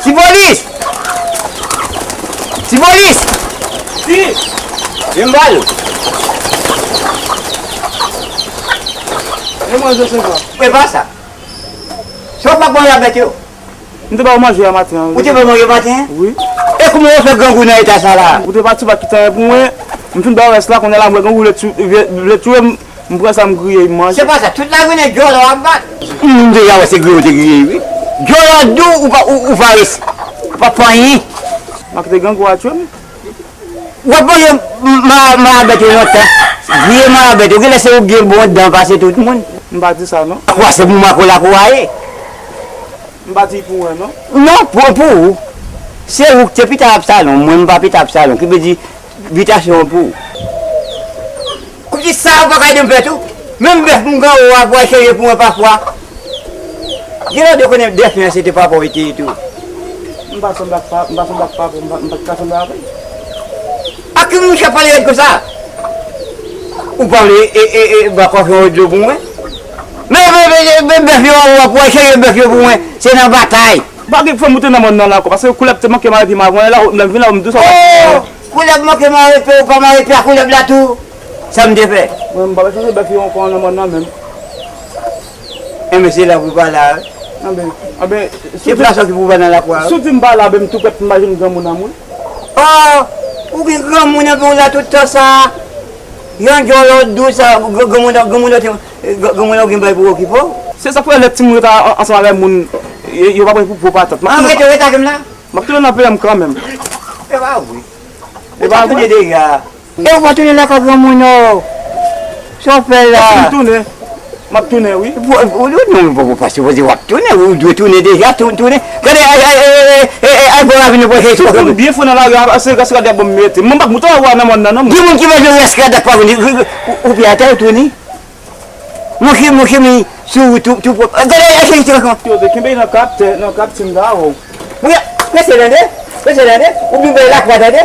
Ti polis! Ti polis! Ki? Vin m pale w. E mwen, Joseph la. E pa sa. Sa w pa ban la bèt yo? M te ba yo manje yè maten an. Ou te ba yo manje maten an? Wi. E kouman yo fè grangou nan eta sa la? Ou te pati, ou pa kite anyen pou mwen. M fin ba yo rès la, kounye a la, m wè grangou vle tchou-, vle, vle tchwe m, m pran sa m griye, m manje. Se pa sa, tout lagrenn djòlò ap bat. M deja wè se griye ou te griye, wi. Djòlò di w, ou pa, ou, ou pa res-, ou pa fè anyen. M a kite grangou a tchwe m. W ap manje ma-, marabèt yo lontan. Griye marabèt yo, genlè se ou gen bon dan pase tout moun. M pa di sa, non. Kwa se pou makola pou a ye. M pa di pou mwen, non. Non, pou, pou ou. Se ou ki te pita Absalon, mwen m pa pita Absalon, ki vle di bitasyon an pou ou. Kouti sa ou pa ka ede m fè tou. Menm bèf m gen ou a pou al chanje pou mwen pafwa. Genlè w te konnen dèfen an se te papa w te ye tou. M pa sanble ak pa, m pa sanble ak papa, m pa, m pa t ka sanble avè l. A ki moun w ap pale rèd konsa? Ou pa vle, e, e, e, ba kòf yon dlo pou mwen? Men, men, men, men, bèf yo, w ap, w ap chanje bèf yo pou mwen. Se nan batay. Pa gen fanm ou te nan mòn nan la ankò, paske koulèb te manke mare pye m avan, lè m vin la, m di w sa. Oh! Koulèb manke mare pye, ou pa mare pye a koulèb la tou. Sa m te fè? Mwen, m pa bezwen chanje bèf yo ankò nan mòn nan menm. Enben, se la pou w pa la, wi. Anben, anben, se plas la ki pou w pa nan lakwa, wi. Si w di m pa la, ben, m tou prèt pou m al jwenn granmoun an mwen. Oh, ou gen granmoun anpil la tout tan sa. Yon djòlò dous sa, gr-, granmoun, granmoun, granmoun gen bagay pou okipe w. Se sa k fè lè timoun ret a-, ansanm avèk moun, yo, yo pa pran pou, pou patat. An rete, rete avè m la. M ap tounen nan peyi m kanmenm. E pa vre. E pa vre. Ou pa tounen deja. E ou pa tounen lakay granmoun ou. Sa w fè la? Fòk m tounen. M ap tounen, wi. Ou, ou, ou, non, ou pa sipoze w ap tounen. Ou dwe tounen deja, tou-, tounen. Gade, ay, ay, ay, ay, ay, ay, bon, avini pou chèche. Tout moun byen fou nan lari a, se rès radèk bon m mete. Mwen m pa k mouton nan mòn nan, non. Gen moun ki bezwen rès radèk pa vini. Ou, ou, ou pye atè, ou tounen. Monche, monche, men sou wout tou, tou pwòp. Gade, gade, gade, gade. Yo, te kenbe nan kaptè, nan kaptè m ta wè w. Mwen, prese tande, prese tande. Ou byen bay lakwa tande.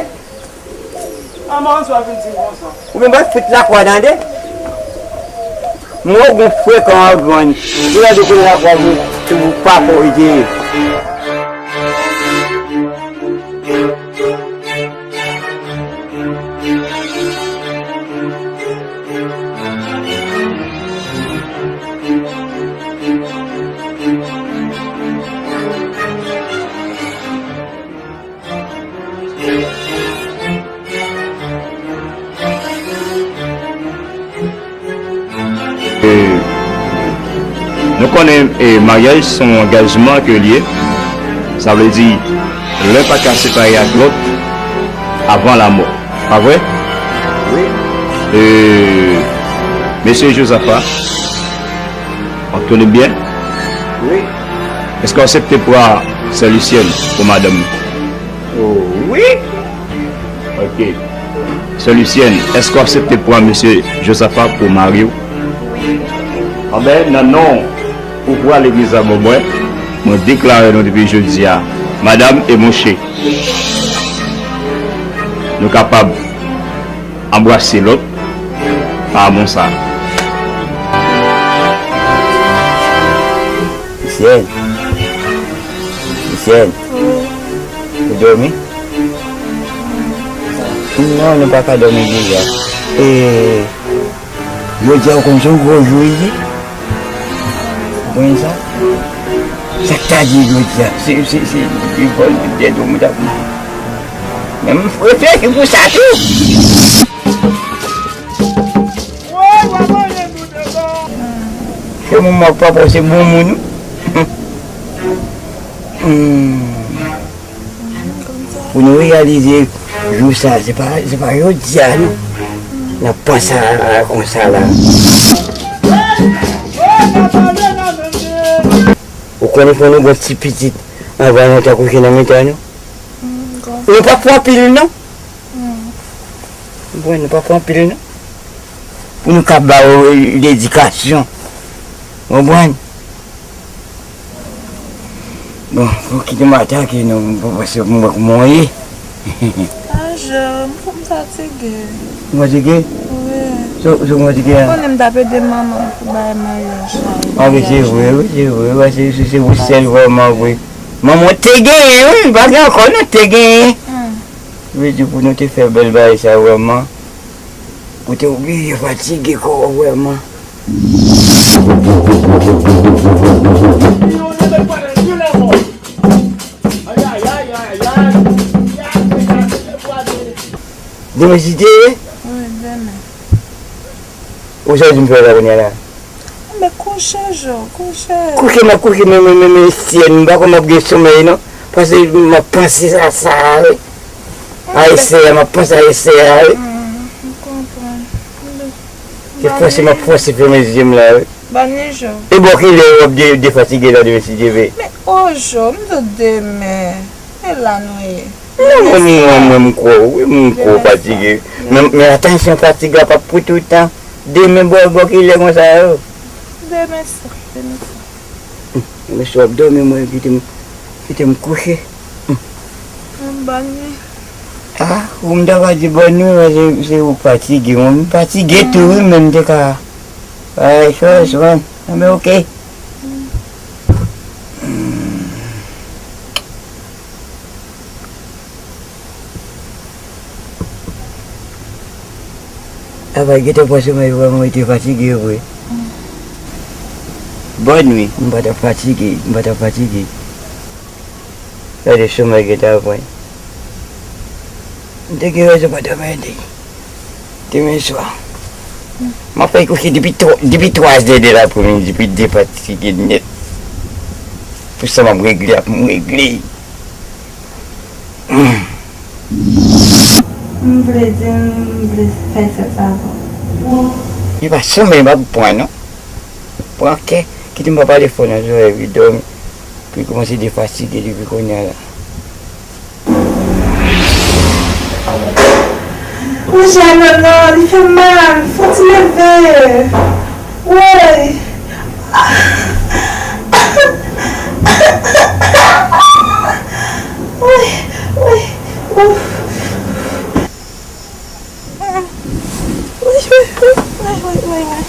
A, m pa konn si w ap vin di m konsa. Ou byen bay fout lakwa tande. Mwen ou gon frekan an grann. Ou la di kote lakwa pou, pou papa w te ye. E, nou konnen, e, maryaj se yon angajman ke l ye. Sa vle di, len pa ka separe ak lòt avan lanmò. Pa vre? Wi. E, mesye Jozafa, w ap tounen byen? Wi. Èske w aksepte pran sè Lisyèn pou madanm? Oh, wi. Ok. Sè Lisyèn, èske w aksepte pran mesye Jozafa pou mari w? Anben, nan non pouvwa legliz la ban mwen, mwen deklare nou depi jodi a, madanm e monche, nou kapab anbrase lòt pa amou sa. Michel. Michel. Ou dòmi? Non, nou pa ka dòmi deja. E, jodi a ou konn se yon gwo jou wi. Ou konn sa? Sa k ta di jodi a? Se, se, se, se vòl dèt ou mwen t ap manje. Men m reflechi pou sa tou. Fè moun mòk pa panse bon moun. Hmm. Pou nou reyalize jou sa, se pa, se pa jodi a, non. N ap panse a, a konsa la. Ou konnen fò nou gen ti pitit anvan nou ta kouche nan mitan nou? Nou pa pran pil, non. Bon, nou pa pran pil, non. Pou nou ka ba yo ledikasyon. Konprann? Bon, pou kite m atake nou, pou pase pou mwen kouman w ye. Pa janm, pou m fatige. Ou fatige? Wi. So, so ou fatige a? Konnen m t ap ede manman m pou bagay maryaj la. Ah, wi, se vre, wi, se vre, wi, se, se, se ou sèl vrèman vre. Manman w te genyen, wi, pa gen ankò, non, te genyen. Hmm. Vle di pou nou te fè bèl bagay sa vrèman, ou te oblije fatige kò w vrèman. Demen si Dye vle? Wi, demen. Ou sa di m fè la kounye a la? Men kouche, Jo, kouche. Kouche, m ap kouche, men, men, men, men, syèl, m pa kwè m ap gen somèy, non. Paske m ap panse a sa, wi. A esè a, m ap panse a esè a, wi. Hmm, m konprann. Se fòse m ap fòse fèmen zye m la, wi. Bòn ni, Jo. E bò kilè w ap de-, defatige la demen si Dye vle? Men, o, Jo, m di w demen. E la nou ye. Non, mwen, mwen, mwen, m kwè w, wi, m kwè w fatige. Men, men atansyon, fatig la p ap pou toutan. Demen, bò, bò kilè konsa yo? Demen swa, demen swa. Demen swa, w ap dòmi, mwen, kite m, kite m kouche. Yon bòn nwi. Ah, ou m ta va di bòn nwi, men se, se ou k fatige. Mwen, m fatige tou, wi, men m te ka. Ay, chòs, mwen. Anben, oke. Apa, gentan pran somèy vrèman, ou te fatige vre. Bòn nwi. M pa t ap fatige, m pa t ap fatige. Gade somèy gentan pran. M te gen rezon pa dòmi. Demen swa. M ap fè kouche depi twa, depi twa zè de lapremidi, depi defatige nèt. Pou sa m ap regle, ap m regle. M vle di, m vle fè sèt sa avè w. E pa somèy m ap pran, non. Pran kè, kite m pa pale fò nan zòrèy, epi dòmi. Pou l kòmanse defatige depi kounye a la. Woy, non, non, li fè mal, fò ti leve. Woy. Woy, woy, ouf. Woy, woy, woy, woy, woy, woy.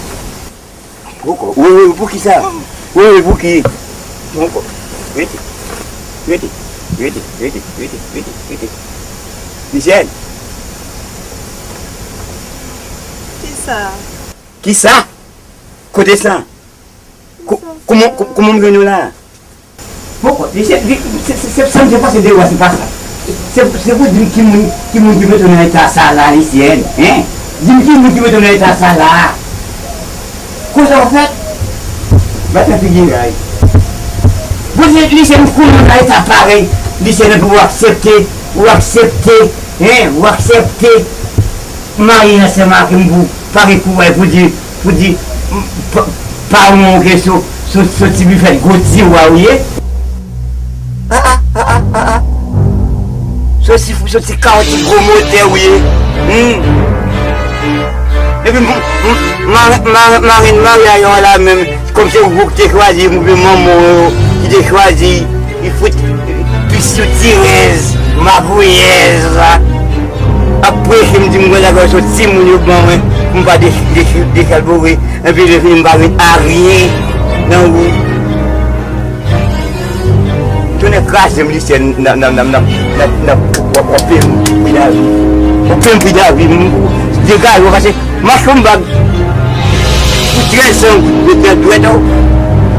Poko. Wi, wi, wi, pou ki sa? Wi, wi, pou ki? Poko. Rete. Rete. Rete, rete, rete, rete, rete. Michel. Kisa? Kisa? Kote sa? Ko-, kouman, kou-, kouman m jwenn ou la? Poko, se, se, se, se, se, sa m te panse de ou a, se pa sa. Se, se pou di m ki moun, ki moun ki mete w nan eta sa la, Lisyèn, en? Di m ki moun ki mete w nan eta sa la. Konsa w fèt? Bat nan figi ray. Bon, se, Lisyèn, m konnen w nan eta parèy, Lisyèn, epi w aksepte, w aksepte, en, w aksepte marye ansanm ak m pou pare kouway pou di, pou di, m, pa, pa w non ke sou, sou, sou ti bifèt gwo tiwa w ye. Ah, ah, ah, ah, ah, ah. Sou ti, sou ti kawo ti gwo motè w ye. Hmm. Epi m, m, m, mare, mare, mare, mare a yon la menm. Kòm se ou ki te chwazi, oubyen manman w yo ki te chwazi, li fout pis sou tirèz, magouyèz la. Ap preche m di m konsa ke se timoun yo ban mwen, pou m pa de-, de-, dechalbore, epi lè fini m pa jwenn aryen nan ou. Kraze m, Lisyèn, nan, nan, nan, nan, nan, nan, w ap, w ap peye m pri lavi. W ap peye m pri lavi, m degaje w, pase mache yon bag. Pou trèz san goud, met nan dwèt ou.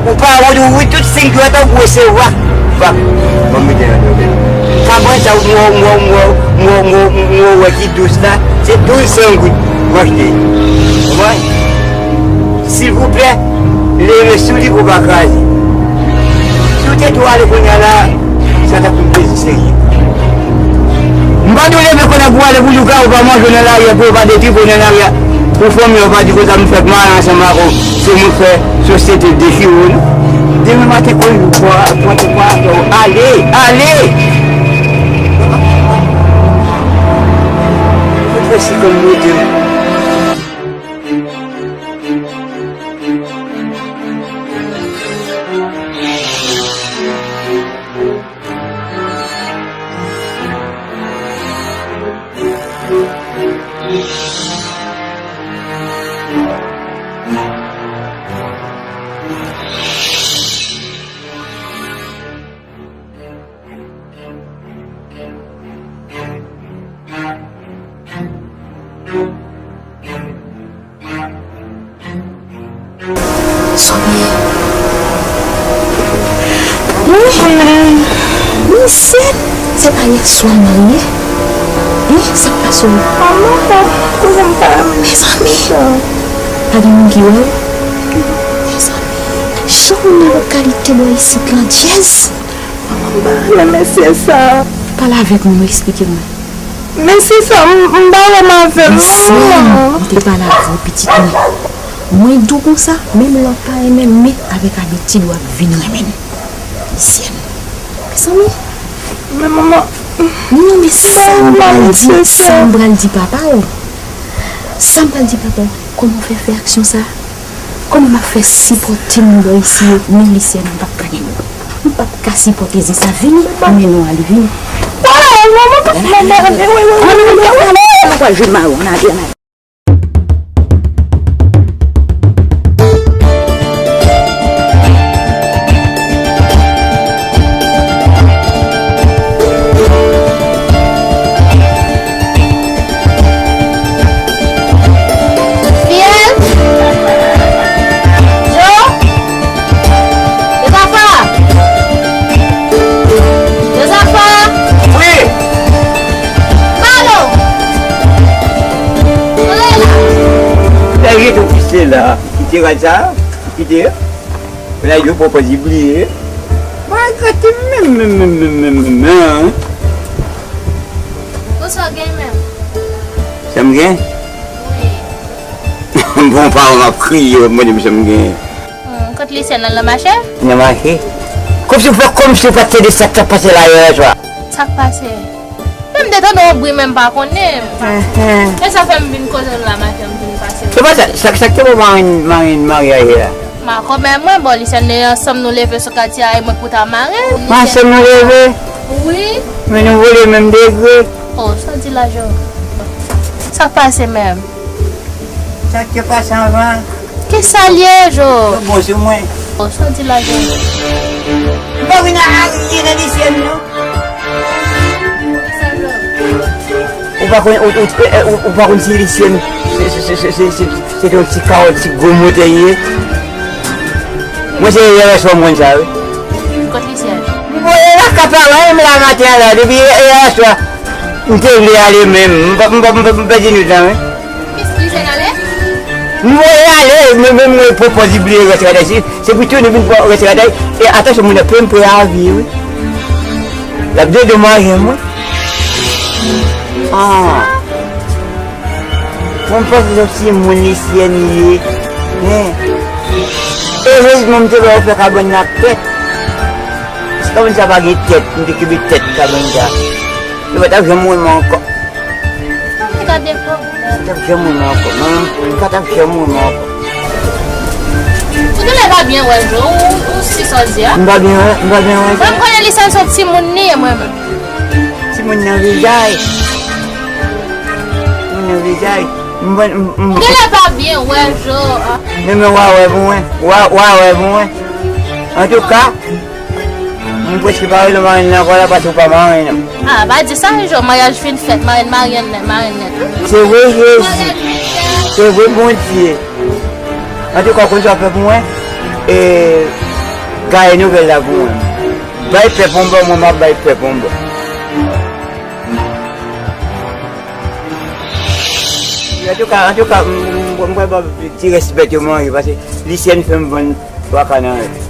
Ou pa wont, ou wi tout senk dwèt ou, ou resevwa. Bak, ban m mete nan dwèt. Kabann sa, ou mwen, mwen, mwen, mwen, mwen, mwen, wè ki dous la, se douz san goud, mwen achte. Ou konprann? Silvouplè, leve sou li pou w pa kraze. Si w te tou ale kounye a la, sa t ap yon plezi serye. M pa di w leve kounye a pou w ale pou lougarou pa manje w nan lari a, pou yo pa detwi w nan lari a, pou fanmi w pa di konsa m fèk mare ansanm ak ou, se mwen k fè sosyete dechire w, non. Demen maten, konn ou pran, pran ti pwa, ale, ale! Mwen fè si kòm mete m. Sonye. Wi. Wi, sèt. Se pa yè swa m marye. Wi, sa k pase w? Manman, kouzen m pa renmen. Mezanmi. Pa gen moun ki wè w? Mezanmi. Jan w nan lokalite bò isit lan, dyèz. Manman, m pa renmen mesye sa. Pale avèk mwen, eksplike mwen. Mesye sa, m, m pa renmen avè l, non, manman. M te pale avè w, pitit mwen. Mwen di w konsa, menm lè w pa renmen m, men avèk abitid w ap vin renmen m. Lisyèn. Mezanmi. Men manman. Non, men sa m pral di, sa m pral di papa w. Sa m pral di papa w. Kòman w fè fè aksyon sa? Kòman m ap fè sipòte moun bò isi yo? Men Lisyèn, m p ap ka gen nou. M p ap ka sipòte zen sa. Vini, m mennen w ale, vini. Waw, manman, pa fè m anmède, wi, wi, wi, wi, wi. Ann ale, ann ale, ann ale. Fiyèl? Jo? Jozafa? Jozafa? Wi. Pale w. Kote l la? Sa rete w kite la. Kite rad sa. Kite. Mwen la yo poko di bliye. Mwen gate menm, menm, menm, menm, menm, menm, menm, menm. Konsa w gen menm? Sa m gen? Wi. Bon, paran m ap kriye, w ap mande m sa m gen. Hmm, kot Lisyèn nan, nan mache? Nan mache. Kòmsi w fè kòmsi w pa t tande sa k t ap pase la yè swa. Sa k pase? Men m te tande yon bri, men m pa konnen. Enhen. E sa fè m vin koze l la maten, m vin pase. Se pa sa, sa, sa k te bon marenn, marenn maryaj la? M pa konprann mwen, bon, Lisyèn, ansanm nou leve sou katye a, e mwen k pou ta marenn. Men ansanm nou leve? Wi. Men nou vole menm degre. Oh, sa w di la, Jo? Sa k pase menm? Sa k te pase anvan? Ki sa l ye, Jo? Yo bon sou mwen. Bon, sa w di la, Jo? M pa vin a arye nan Lisyèn, non. Ou pa konn, ou, ou, ou, ou pa konn si Lisyèn se, se, se te yon ti kawòt, ti gwo motè ye. Mwen se yè swa m konn sa, wi. Kot Lisyèn? M voye l ak apa, wi, m la maten an la, depi yè, yè swa. M te vle ale menm, m pa, m pa, m pa, m pèdi nou tan, wi. Kis Lisyèn ale? M voye ale, men, men mwen poko di bliye rès radèy. Se, se pou tounen vin pran rès radèy. E atansyon, moun nan peye m pou lavi, wi. L ap dedommaje m, wi. Ah. Mwen panse se yon timoun Lisyèn ye. Men, erezman m te wè yo fè kabann nan ak tèt. Paske kabann sa pa gen tèt, m te kenbe tèt kabann sa. Yo pa t ap janm wè m ankò. Sa m te ka defo. Yo pa t ap janm wè m ankò. Manman m pa t ap janm wè m ankò. Ou genlè pa byen wè l, Jo, ou, ou si sa w di a. M pa byen wè, m pa byen wè. Mwen, m konnen Lisyèn se yon timoun li ye, mwen menm. Timoun nan vizaj. Timoun nan vizaj. M, m, m, ou genlè pa byen wè, Jo, a. Men, men, w a wè pou mwen. W a, w a wè pou mwen. Antouka, M prèske pa rele marenn nan ankò la paske ou pa marenn nan. Ah, pa di sa, yon jou maryaj fin fèt, marenn marye nèt, marenn nèt. Se vre, Jezi. Se vre, Bondye. Antouka, ou konn sa w ap fè pou mwen? E, gaye nouvèl la pou mwen. Bay pèp yon bò, mwen, m ap bay pèp yon bò. Antouka, antouka, m, m, m pral ba ti rès bèt yo manje, paske Lisyèn fè m vann twa ka nan rès.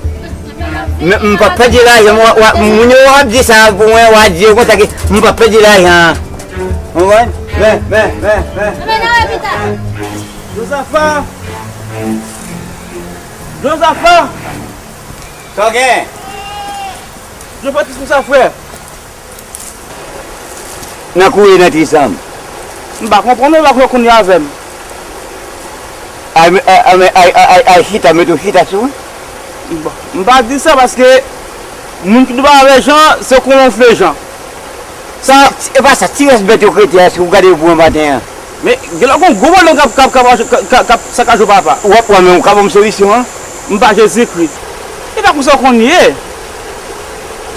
Men m p ap pèdi lajan, m, w, w, moun yo w ap di sa pou mwen, w a di yo konsa ke m p ap pèdi lajan an. Ou konprann? Men, men, men, men. Jozafa! Jozafa! Sa w gen? Jozafa, kisa sa, frè? Nan kouri nan trisanm. M pa konprann ou, pa konn kounye avè m. Ay, ay, ay, ay, ay, ay, chita, mete w chita sou mwen. Bon, m pa di sa paske moun ki dwe avè Jan, se kolon fle Jan. Sa, e pa sa, ti rès bèt yo k rete a, si w gade yo pou mwen maten an. Men, gen lè gon gwo pwoblèm k ap, k ap, k ap, k ap, k ap sakaje w, papa. W ap wè, men ou ka ban m solisyon an? M pa Jezikri. E pa konsa w konn ye.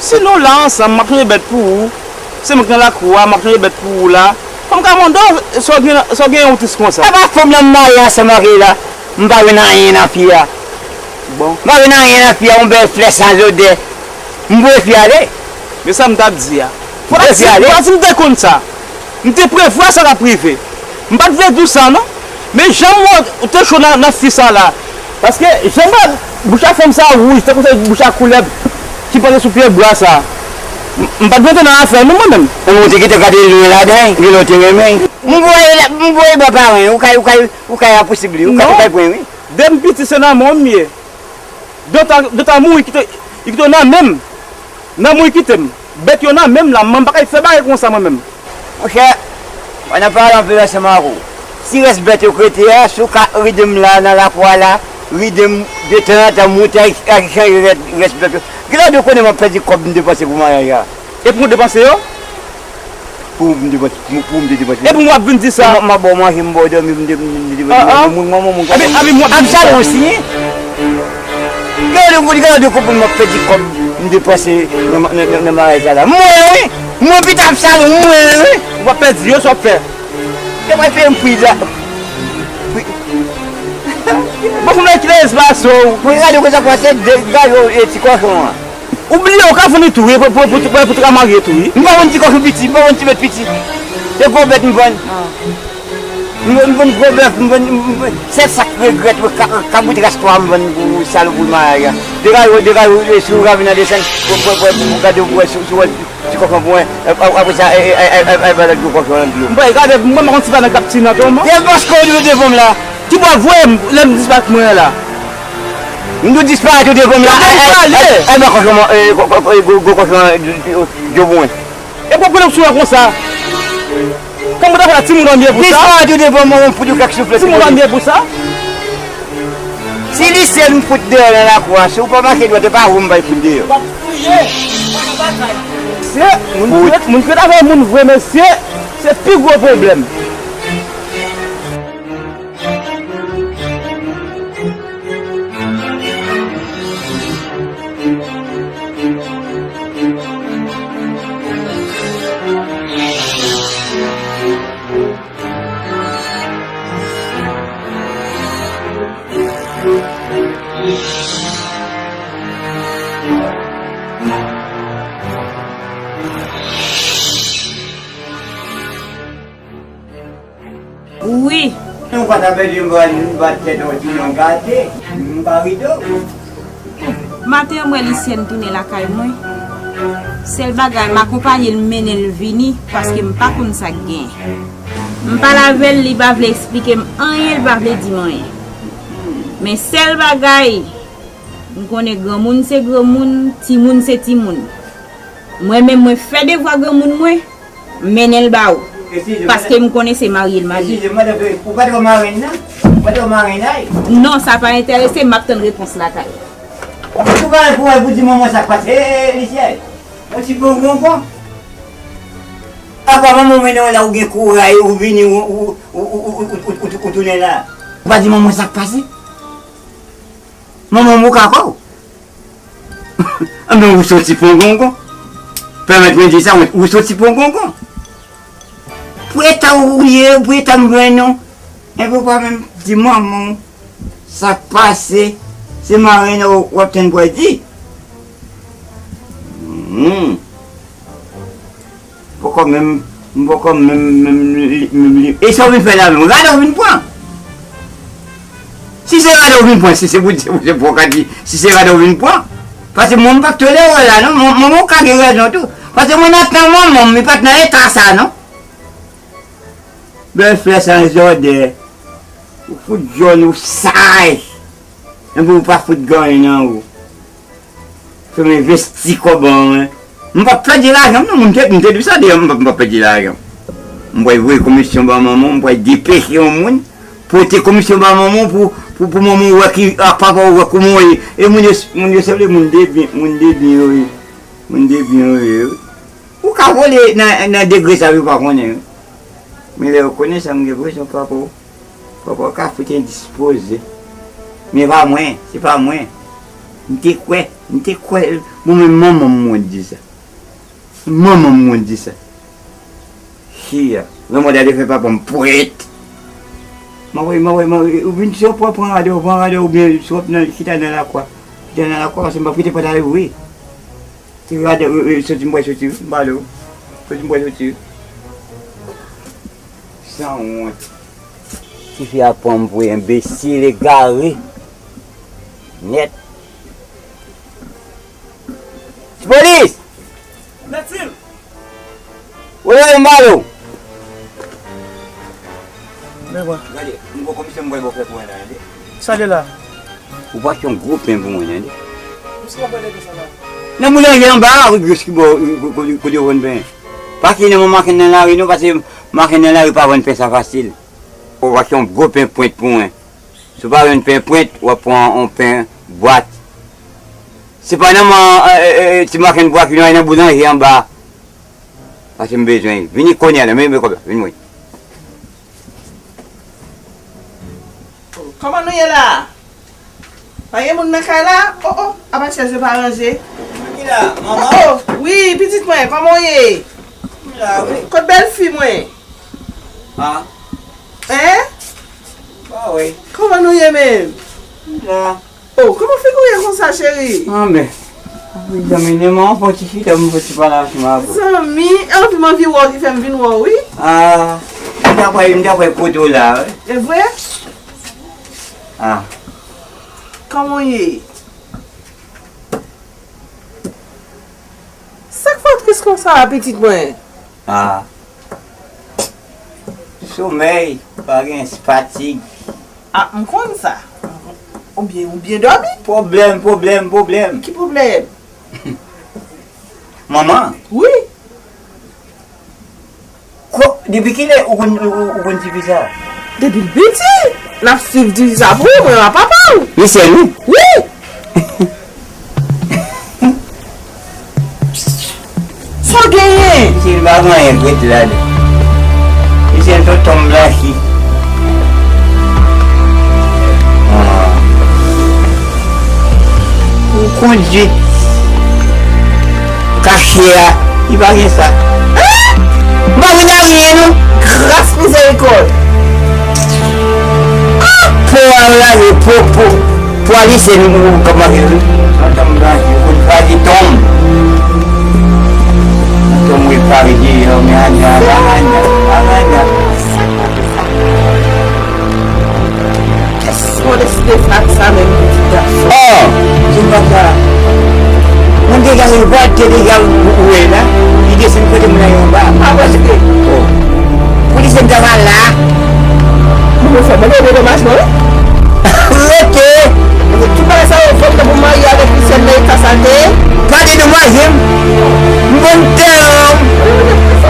Si nou la ansanm, m ap chanje bèt pou ou. Se mwen ki nan lakou a, m ap chanje bèt pou ou la. Fò m ka mande w, sa w gen, sa w gen yon tris konsa? E pa fanm nan m marye ansanm ak li la. M pa jwenn anyen nan fi a. Bon. M pa jwenn anyen nan fi a, yon bèl flè san lodè. M voye fi a ale. Men sa m t ap di a. Fò w voye fi a ale. Fò w di m te konn sa. M te prevwa sa t ap rive. M pa t vle di w sa non. Men jan m wè w te cho nan, nan fi sa la. Paske jan m wè bouch a fanm sa wouj, tankou se bouch a koulèb ki panse sou pye bwa sa. M, m pa t vle antre nan afè nou mwen menm. Ou te gentan gade lwen ladan, gen lè w te renmen. M voye, m voye ba paran, ou kay, ou kay, ou kay apousib li, ou kay, ou kay pran wi. Depi m piti se nan men w m ye. Dòta, Dòta mouri kite, li kite w nan men m. Nan mouri kite m. Bèt yo nan men m la, m pa kay fè bagay konsa mwen menm. Monchè, ann pale anpil ansanm ak ou. Ti rès bèt yo k rete a, si w ka ride m la nan lakou a la, ride m detanzantan, monte al chanje rès, rès bèt yo. Gen lè w konnen m ap pèdi kòb m depanse pou maryaj la. E pou w depanse yo? Pou m te, pou, pou m te depanse. Epi w ap vin di sa. M, m ap ba w manje, m ba w dòmi, m te, m te depanse. Ah, ah. Moun, moun, moun, moun, Abi, Abi, m ap vin di sa. Absalon osi, hein? Gade, gade, gade kòman m ap pèdi kòb m depanse nan, nan, nan, nan maryaj sa la. Mwen, wi! Mwen, pita Absalon, mwen, wi! W ap pèdi yo, sa w ap fè? Te mwen peye m pri la. Pri. Bon, pou mwen kite espas ou. Mwen gade konsa pase de gayo e ti kòchon an. Ou bliye ou ka vann li tou wi, pou, pou, pou, pou, pou te ka marye tou wi. M pa vann ti kòchon piti, m pa vann ti bèt piti. Se gwo bèt m vann. M vann, m vann gwo bèf, m vann, m, m, sèl sa k regrèt, ka, kabrit ras twa m vann pou salopri maryaj la. Degaj ou, degaj ou, e si ou ka vin nan desann, pou, pou, pou, pou gade ou, pou wè si, si ou wè ti kòchon pou mwen. Ap-, ap-, apre sa, e, e, e, e, e, e, ba lòt gwo kòchon nan dlo. M pa gade, mwen pa konn si pa nan k ap ti nan tonman. Se paske ou te devan m la. Ki bò voye m, lè m disparèt mwen an la? M tou disparèt ou devan m la. Ay, ay, ay, ay, ba kòchon, e, kò-, kò-, kò-, gwo, gwo kòchon, e, djo pou mwen. E pwoblèm sou mwen konsa. Kòman w ta fè la, timoun an byen pou sa? Disparèt ou devan mwen, m fout ou kèk souflèt. Timoun an byen pou sa? Si li sèl m fout deyò nan lakou a, si ou pa mache dwat, e pa ou m bay fout deyò. W ap fouye, w ap batay. Se moun ki ret, moun ki ret avè moun vre, mesye, se pi gwo pwoblèm. Wi. Ou pa ta pèdi yon bal, yon bat tèt yon ti jan gate, m pa ride w. Maten an, m wè Lisyèn tounen lakay mwen. Sèl bagay, m akonpaye l, m mennen l vini, paske m pa konn sa k genyen. M pale avè l, li pa vle eksplike m anyen, li pa vle di m anyen. Men sèl bagay, m konnen granmoun se granmoun, timoun se timoun. Mwen menm, mwen fè devwa granmoun mwen, m mennen l ba ou. Paske m konnen se marye l marye. Eskize m, madanm, ou pa twò marenn nan? Ou pa twò marenn la? Non, sa pa enterese m, m ap tann repons lakay ou. Ou pa pou, pou, pou di manman sa k pase, e, e, Lisyèn. Yon ti bon bonbon. Apa manman w mennen w la, ou gen kouray, ou vini, ou, ou tounen la. Ou pa di manman sa k pase? Manman m ou ka kò w. Anben, ou soti pongongon. Pèmèt mwen di sa, ou soti pongongon. Pou eta ou ye, pou eta m jwenn ou. Enben, ou pa menm di manman w sa k pase, se marenn w ap tann pou al di. Hmm. Poko menm, m poko menm, menm li, menm li. E sa w vin fè la menm? Rad ou vin pran? Si se rad ou vin pran, si se pou, se pou, se pou w ka di, si se rad ou vin pran. Paske mwen, m p ap tolere w la, non. Mwen, mwen, mwen ka gen rezon tou. Paske mwen nan tan manman m, li pa t nan eta sa, non. Bèlfrè san zòdè. Ou fout jòn, ou saj. Enben ou pa fout gen anyen nan ou. Fè m envesti kòb an mwen. M p ap pèdi lajan m non, m te, m te di sa deyò, m p ap, m p ap pèdi lajan m. M pral voye komisyon ba manman w, m pral depeche yon moun, pote komisyon ba manman w pou, pou, pou manman w wè ki, ak papa w wè kòman w ye. E moun yo, moun yo sanble moun de byen, moun de byen yo ye. Moun de byen yo ye, wi. Ou ka vole nan, nan degre sa yo pa konnen, wi. Men lè yo konnen sa, m gen prezyon papa w. Papa w ka fout endispoze. Men pa mwen, se pa mwen. M te kwè, m te kwè, mwen menm manman m mwen di sa. Manman m mwen di sa. Chia, lanmò ta te fè papa m pwèt. Mwen wè, mwen wè, mwen wè, ou vin si w pran, pran rad ou, pran rad ou, oubyen si w ap nan, chita nan lakwa. Chita nan lakwa, paske m p ap kite pòt la louvri. Ti rad, e, e, soti m pral soti, m pale w. Soti m pral soti. Sanwont. Tifi a pran m pou enbesil egare. Nèt. Ti polis! Mèt Sil! Woy, woy, m pale w! Men mwen. Gade, m gon komisyon m pral ba w fè pou mwen la, tande. Sa l ye la? Ou pa achte yon gwo pen pou mwen, tande. Ou si w ap pale de sa la? Nan boulanje anba a, wi, jis ki bò, kote, kote yo vann pen. Pa kite nan makenn nan lari non, paske makenn nan lari pa vann pen sa fasil. Ou achte yon gwo pen pwent pou mwen. Si w pa jwenn pen pwent, w ap pran yon pen bwat. Se pa nan man, e, e, e, ti makenn bwat ki nan, nan boulanje anba. Paske m bezwen. Vini kounye a la, men, men kòb la, vin mwen. Kòman nou ye la? Pa gen moun nan kay la? O, o, apa chèz yo pa ranje? Mwen ki la, manman. O, o, wi, pitit mwen, kòman w ye? M la, wi. Kot bèlfi mwen? A. Hein? Pa wè. Kòman nou ye menm? M la. O, kòman figi w ye konsa, cheri? Anben. Zanmi, men mwen fò ti chita, mwen fò ti pale ansanm avè w. Zanmi, e anvi m anvi wè w ki fè m vin wè w, wi. A, m ta kwè, m ta kwè kote w la, wi. E vre? A. Kòman w ye? Sa k fè w tris konsa a, pitit mwen? A. Somèy, pa gen, fatig. A, m konn sa. Ou byen, ou byen dòmi? Pwoblèm, pwoblèm, pwoblèm. Ki pwoblèm? Manman. Wi. Ko, depi kilè ou konn, ou, ou, ou konn tifi sa? Depi l piti, n ap swiv tifi sa pou ou, mwen a papa w. Li sèl ou? Wi. Sa w genyen? Misye pa gen anyen k ret la, li. Misye tonton m blanchi. Ah. Ou kondui. Kache a, li pa gen sa. Ah! M pa vin a ryen, non. Gras mizerikòd. Ah! Po a lave, po, po. Po a lise, nou, nou, kòman ke, wi. Tonton m blanchi, ou konn faji tonm. Tonton m wi, faji deyò, men anya, anya, anya. Èske w deside fè ak sa menm, pitit gason? Oh! Ti papa. Moun te gade, vòltè te gade, ou, ou wè la. Li desann kote moun nan anba. Pa vòltè. Oh. Polisye m ta va la. Moun yo fè mwen de domajman, wi. Rete. Tout bagay sa yo fèt pou m marye avèk Michel nan eta sa l te ye. Pa dedomaje m. M konn tè an m.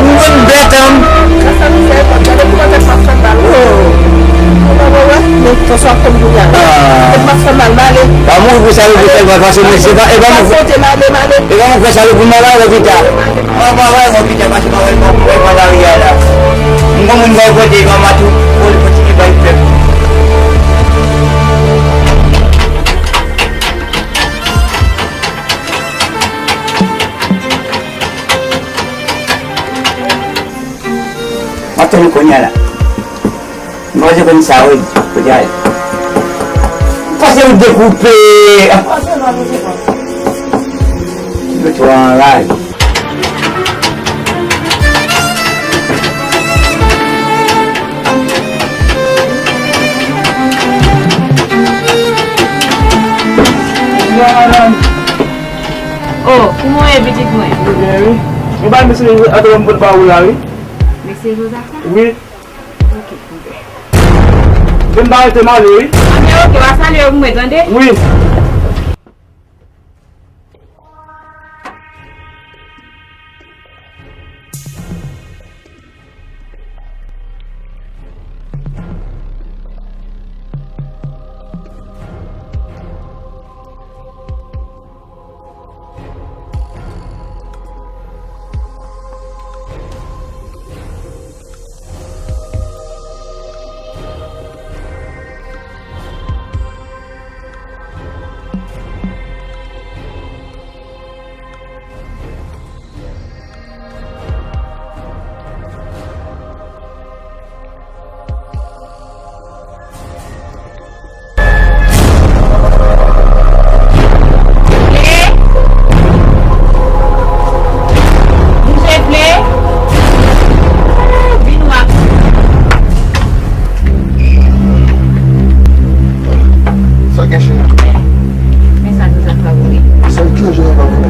M konn bèt an m. Gras a Bondye, gade kouman tèt m ap fè mal. Oh. Ou pa wè, men Franswa ap fè m kounye a. Ah. Tèt m ap fè mal, m ale. Pa mouri pou sa yo pou tèt mwen, paske mwen se pa, e pa mwen. Sa kote m ale, m ale. E pa mwen fè sa yo pou m al avè pita. Mwen pa wè mwen pita, paske mwen wè mwen pran lari a la. M gon moun bay kote, mama tou, pou l kontinye bay pèp. Tande kounye a la. Mwen pa konn sa, wi. Kounye a. Pase ou dekoupe. Yo twò anraje. Bonjou, madanm. Oh, kouman w ye, pitit mwen? Mwen byen, wi. Mwen ba mesye Joseph antre m konn pa ou la, wi. Mesye Joseph la? Wi. Ok, ok. Vin ba rete m ale, wi. Anben, ok, w a salye yo pou mwen, tande? Wi. Sa gen chen. Men sa, tout sa pa vre. Sa gen chen pa vre.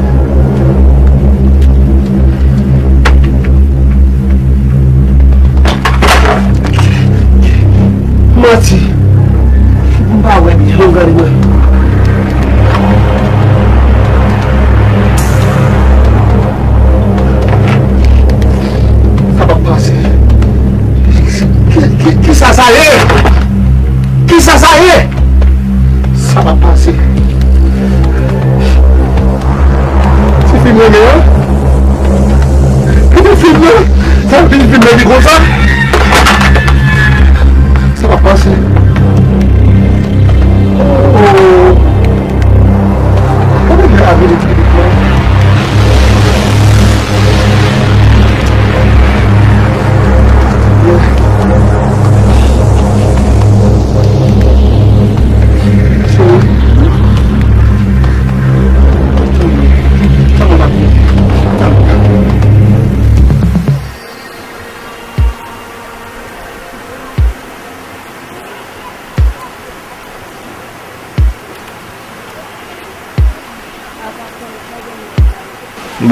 Manti. M pa wè byen. Bon, gade mwen. Sa p ap pase. Ki, ki, ki, kisa sa ye? Kisa sa ye? Sa p ap pase. Ti fi m renmen an. Kite fim nan. Sa vin filme li konsa. Sa p ap pase. Oh. Kòman li ka vini ti pitit mwen?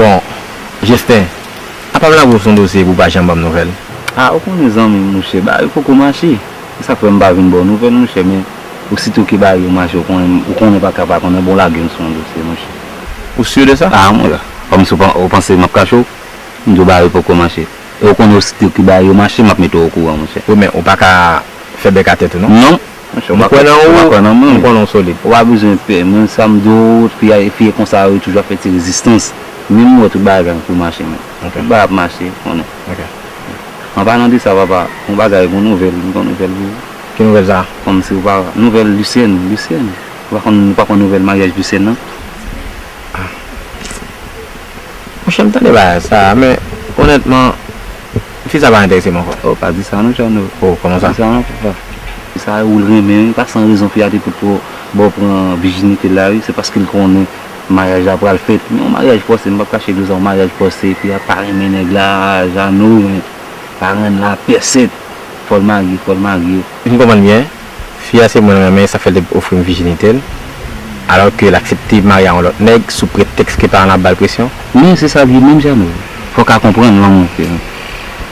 Bon, Jesten, apa m lage w sou yon dosye epi w pa janm ban m nouvèl? A, ou konnen zanmi m, monchè, bagay yo poko mache. Se sa k fè m pa vin ba w nouvèl, monchè, men osito ke bagay yo mache, ou konnen, ou konnen pa ka pa konnen, bon, lage m sou yon dosye, monchè. Ou si de sa? A, mwen la. Kòmsi w pa, ou panse m ap kache w? M di w bagay yo poko mache. E ou konnen osito ke bagay yo mache, m ap mete w okouran, monchè. Wi, men ou pa ka fè bèk atè tou, non. Non. Monchè, ou pa kwè nan ou, ou pa kwè nan mwen. M konnen w solid. Ou pa bezwen pè. Mwen, sa m di w, fi a, fi a konsa, yo toujou ap fè ti rezistans. Men m wè tout bagay pou mache, men. Ok. Tout bagay ap mache, ou konnen. Ok. An palan de sa, papa, yon bagay, yon nouvèl, m gen yon nouvèl pou ou. Ki nouvèl sa? Kòmsi ou pa, nouvèl Lucienne, Lucienne. Ou pa konn, ou pa konn nouvèl maryaj Lucienne nan? Monchè, m tande bagay sa, men, onètman, fi sa pa enterese m ankò. Oh, pa di sa non, Jano. Oh, kòman sa? Pa di sa non, papa. Fi sa, ou l renmen, wi, pa san rezon fi a te pot pou ba w pran vijinite l la, wi. Se paske l konnen maryaj la pral fèt. Men yon maryaj fòse, m p ap kache di w sa, yon maryaj fòse, fi a pa renmen nèg la, Jano, men paran l la pèsèt. Fò l marye, fò l marye. M konprann byen. Fi a se mwen l renmen, sa fè l te ofri m vijinite l, alò ke l aksepte marye a yon lòt nèg sou pretèks ke paran l ap ba l presyon. Men se sa l ye menm, Jano. Fò w ka konprann lanmou ke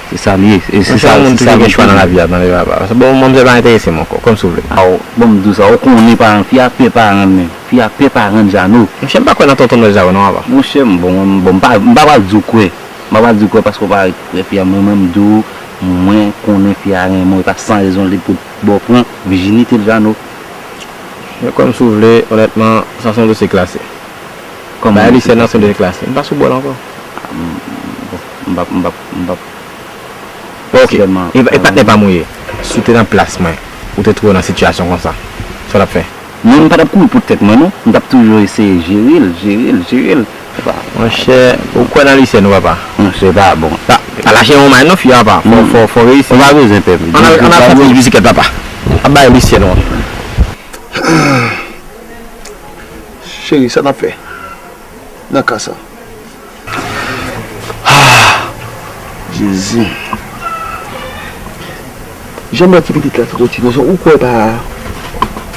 se sa l ye. E se sa, se sa l ye. Monchè, yon moun toujou gen chwa nan lavi a, tande papa. Bon, mwen, mwen, sa pa enterese m ankò, kòmsi w vle. Aw, bon, m di w sa, ou konnen paran, fi a pè paran l, men. Fi a pè paran l, Jano. Monchè, m pa kwè nan tonton Noël sa yo non, papa. Monchè, m, bon, m, bon, m pa, m pa pral di w kwè. M pa pral di w kwè paske w pa ret kwè fi a, mwen menm m di w, mwen konnen fi a renmen w, e pa san rezon li pou ba w pran vijinite l, Jano. Men kòmsi w vle, onètman, sa se yon dosye klase. Kòman? Bagay Lucienne nan se yon dosye klase. M pa sou bò l ankò. A, m, bon, m p ap, m p ap, m p ap. Bon, ok. E, e patnè pa m ou ye. Si w te nan plas mwen, ou te twouve w nan sitiyasyon konsa, sa w t ap fè? Mwen, m pa t ap kouri pou tèt mwen, non. M t ap toujou eseye jere l, jere l, jere l. Monchè, ou kwè nan Lisyèn, papa? Non, se pa bon. Pa, pa lache yon may non, fi a, papa. Fò, fò, fò reyisi. Ou pa bezwen pè. Ann al, ann al fè ti bisiklèt, papa. Ap bay Lisyèn, wi. Cheri, sa n ap fè nan ka sa? Ah, Jezi. Jan m wè ti pitit la trotine, ou kwè pa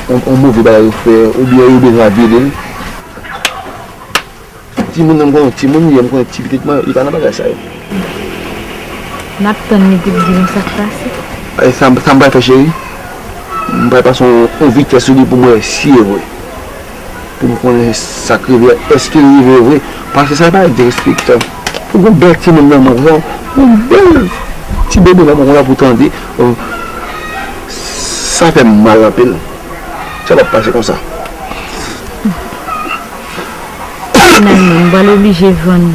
yon, yon move bagay yo fè, oubyen yo bezwen ap vyole l? Timoun nan, m konnen timoun li ye, m konnen ti pitit mwen, li pa nan bagay sa yo. N ap tann li pou l di nou sa k pase. E sa, sa m pral fè, cheri? M pral pase yon, yon vitès sou li pou m wè si e vre. Pou m konnen sa k rive, èske l rive vre. Paske sa pa derespektan. Ou gon bèl timoun nan men w, yon bèl ti bebe nan men w la pou tande. Oh, sa fè m mal anpil. Sa p ap pase konsa. Finalman, m pral oblije vann.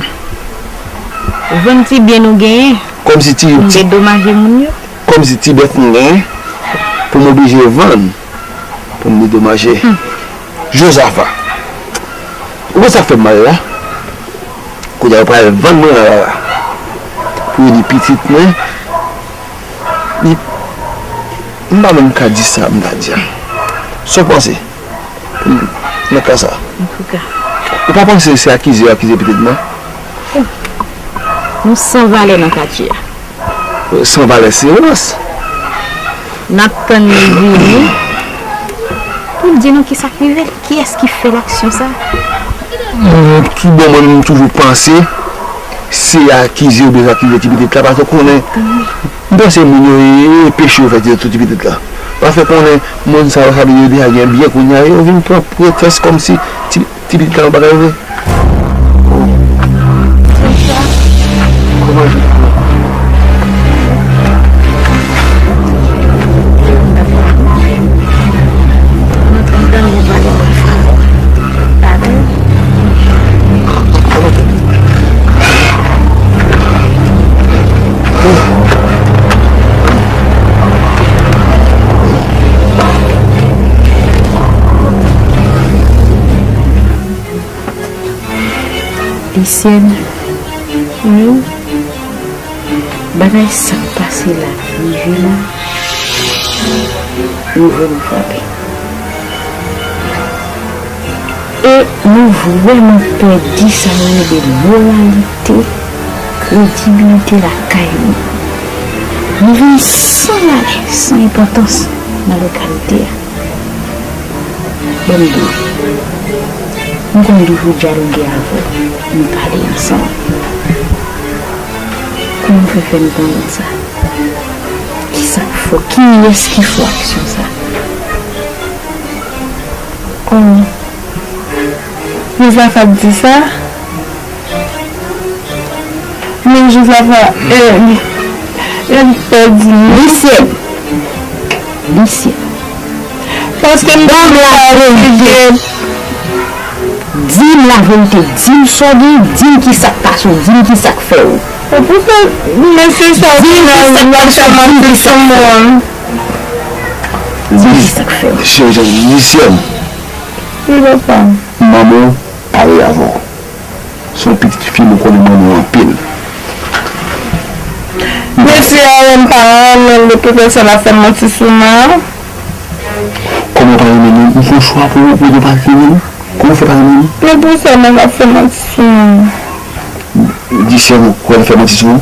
Vann ti byen nou genyen. Kòmsi ti, pou m ti dedomaje moun yo. Kòmsi ti bèf m genyen pou m oblije vann pou m dedomaje. Hmm. Jozafa, ou wè sa k fè m mal la? Kounye a yo pral vann mwen la, la, la. Pou yo di pitit mwen, li, m pa menm ka di sa m ta di a. Sa w panse? Nan ka sa. Antouka. Ou pa panse se akize yo akize pitit mwen? Nou san valè nan katye a. San valè se rans. N ap tann li vini pou l di nou kisa k rive l, kiyès ki fè l aksyon sa. Mwen, toubon, mwen menm, m toujou panse se akize oubyen akize ti pitit la, paske w konnen, m panse moun yo, e, e peche yo fè ti, ti pitit la. Pa fè konnen moun sa yo, sa vle di yo deja gen byen kounye a, yo vin pran pretès kòmsi ti, ti pitit la yon bagay vre. Lisyèn, wi, bagay sa k pase la, rive la, nou vrèman frape. E nou vrèman pèdi sa yo rele moralite, kredibilite lakay nou. Nou vin san valè, san enpòtans nan lokalite a. Ban m di w, m konn toujou dyaloge avè w, nou pale ansanm. Kòman w fè fè m konn sa? Kisa k fè w? Kiyès ki fè w aksyon sa? Oh. Jozafa t di sa? Men Jozafa, e, e, li pèdi li. Lisyèn. Lisyèn. Paske m di m laverite. Di m laverite. Di m sa w gen, di m kisa k pase w, di m kisa k fè w. Poukisa mesye sa w di m la, l ap fè manti sou mwen? Di m kisa k fè w. Cheri, cheri, Lisyèn. Wi, papa. Manman w pale avè w. Se yon pitit fi, mwen konnen manman w anpil. Mesye a, m pa renmen l, de tout fason, l ap fè manti sou mwen. Kòman w pa renmen li? Ou fè yon chwa pou, pou nou pa renmen li? Kòman w fè pa renmen li? Men pou sa menm l ap fè manti sou mwen. Lisyèn, ou kwè l fè manti sou ou?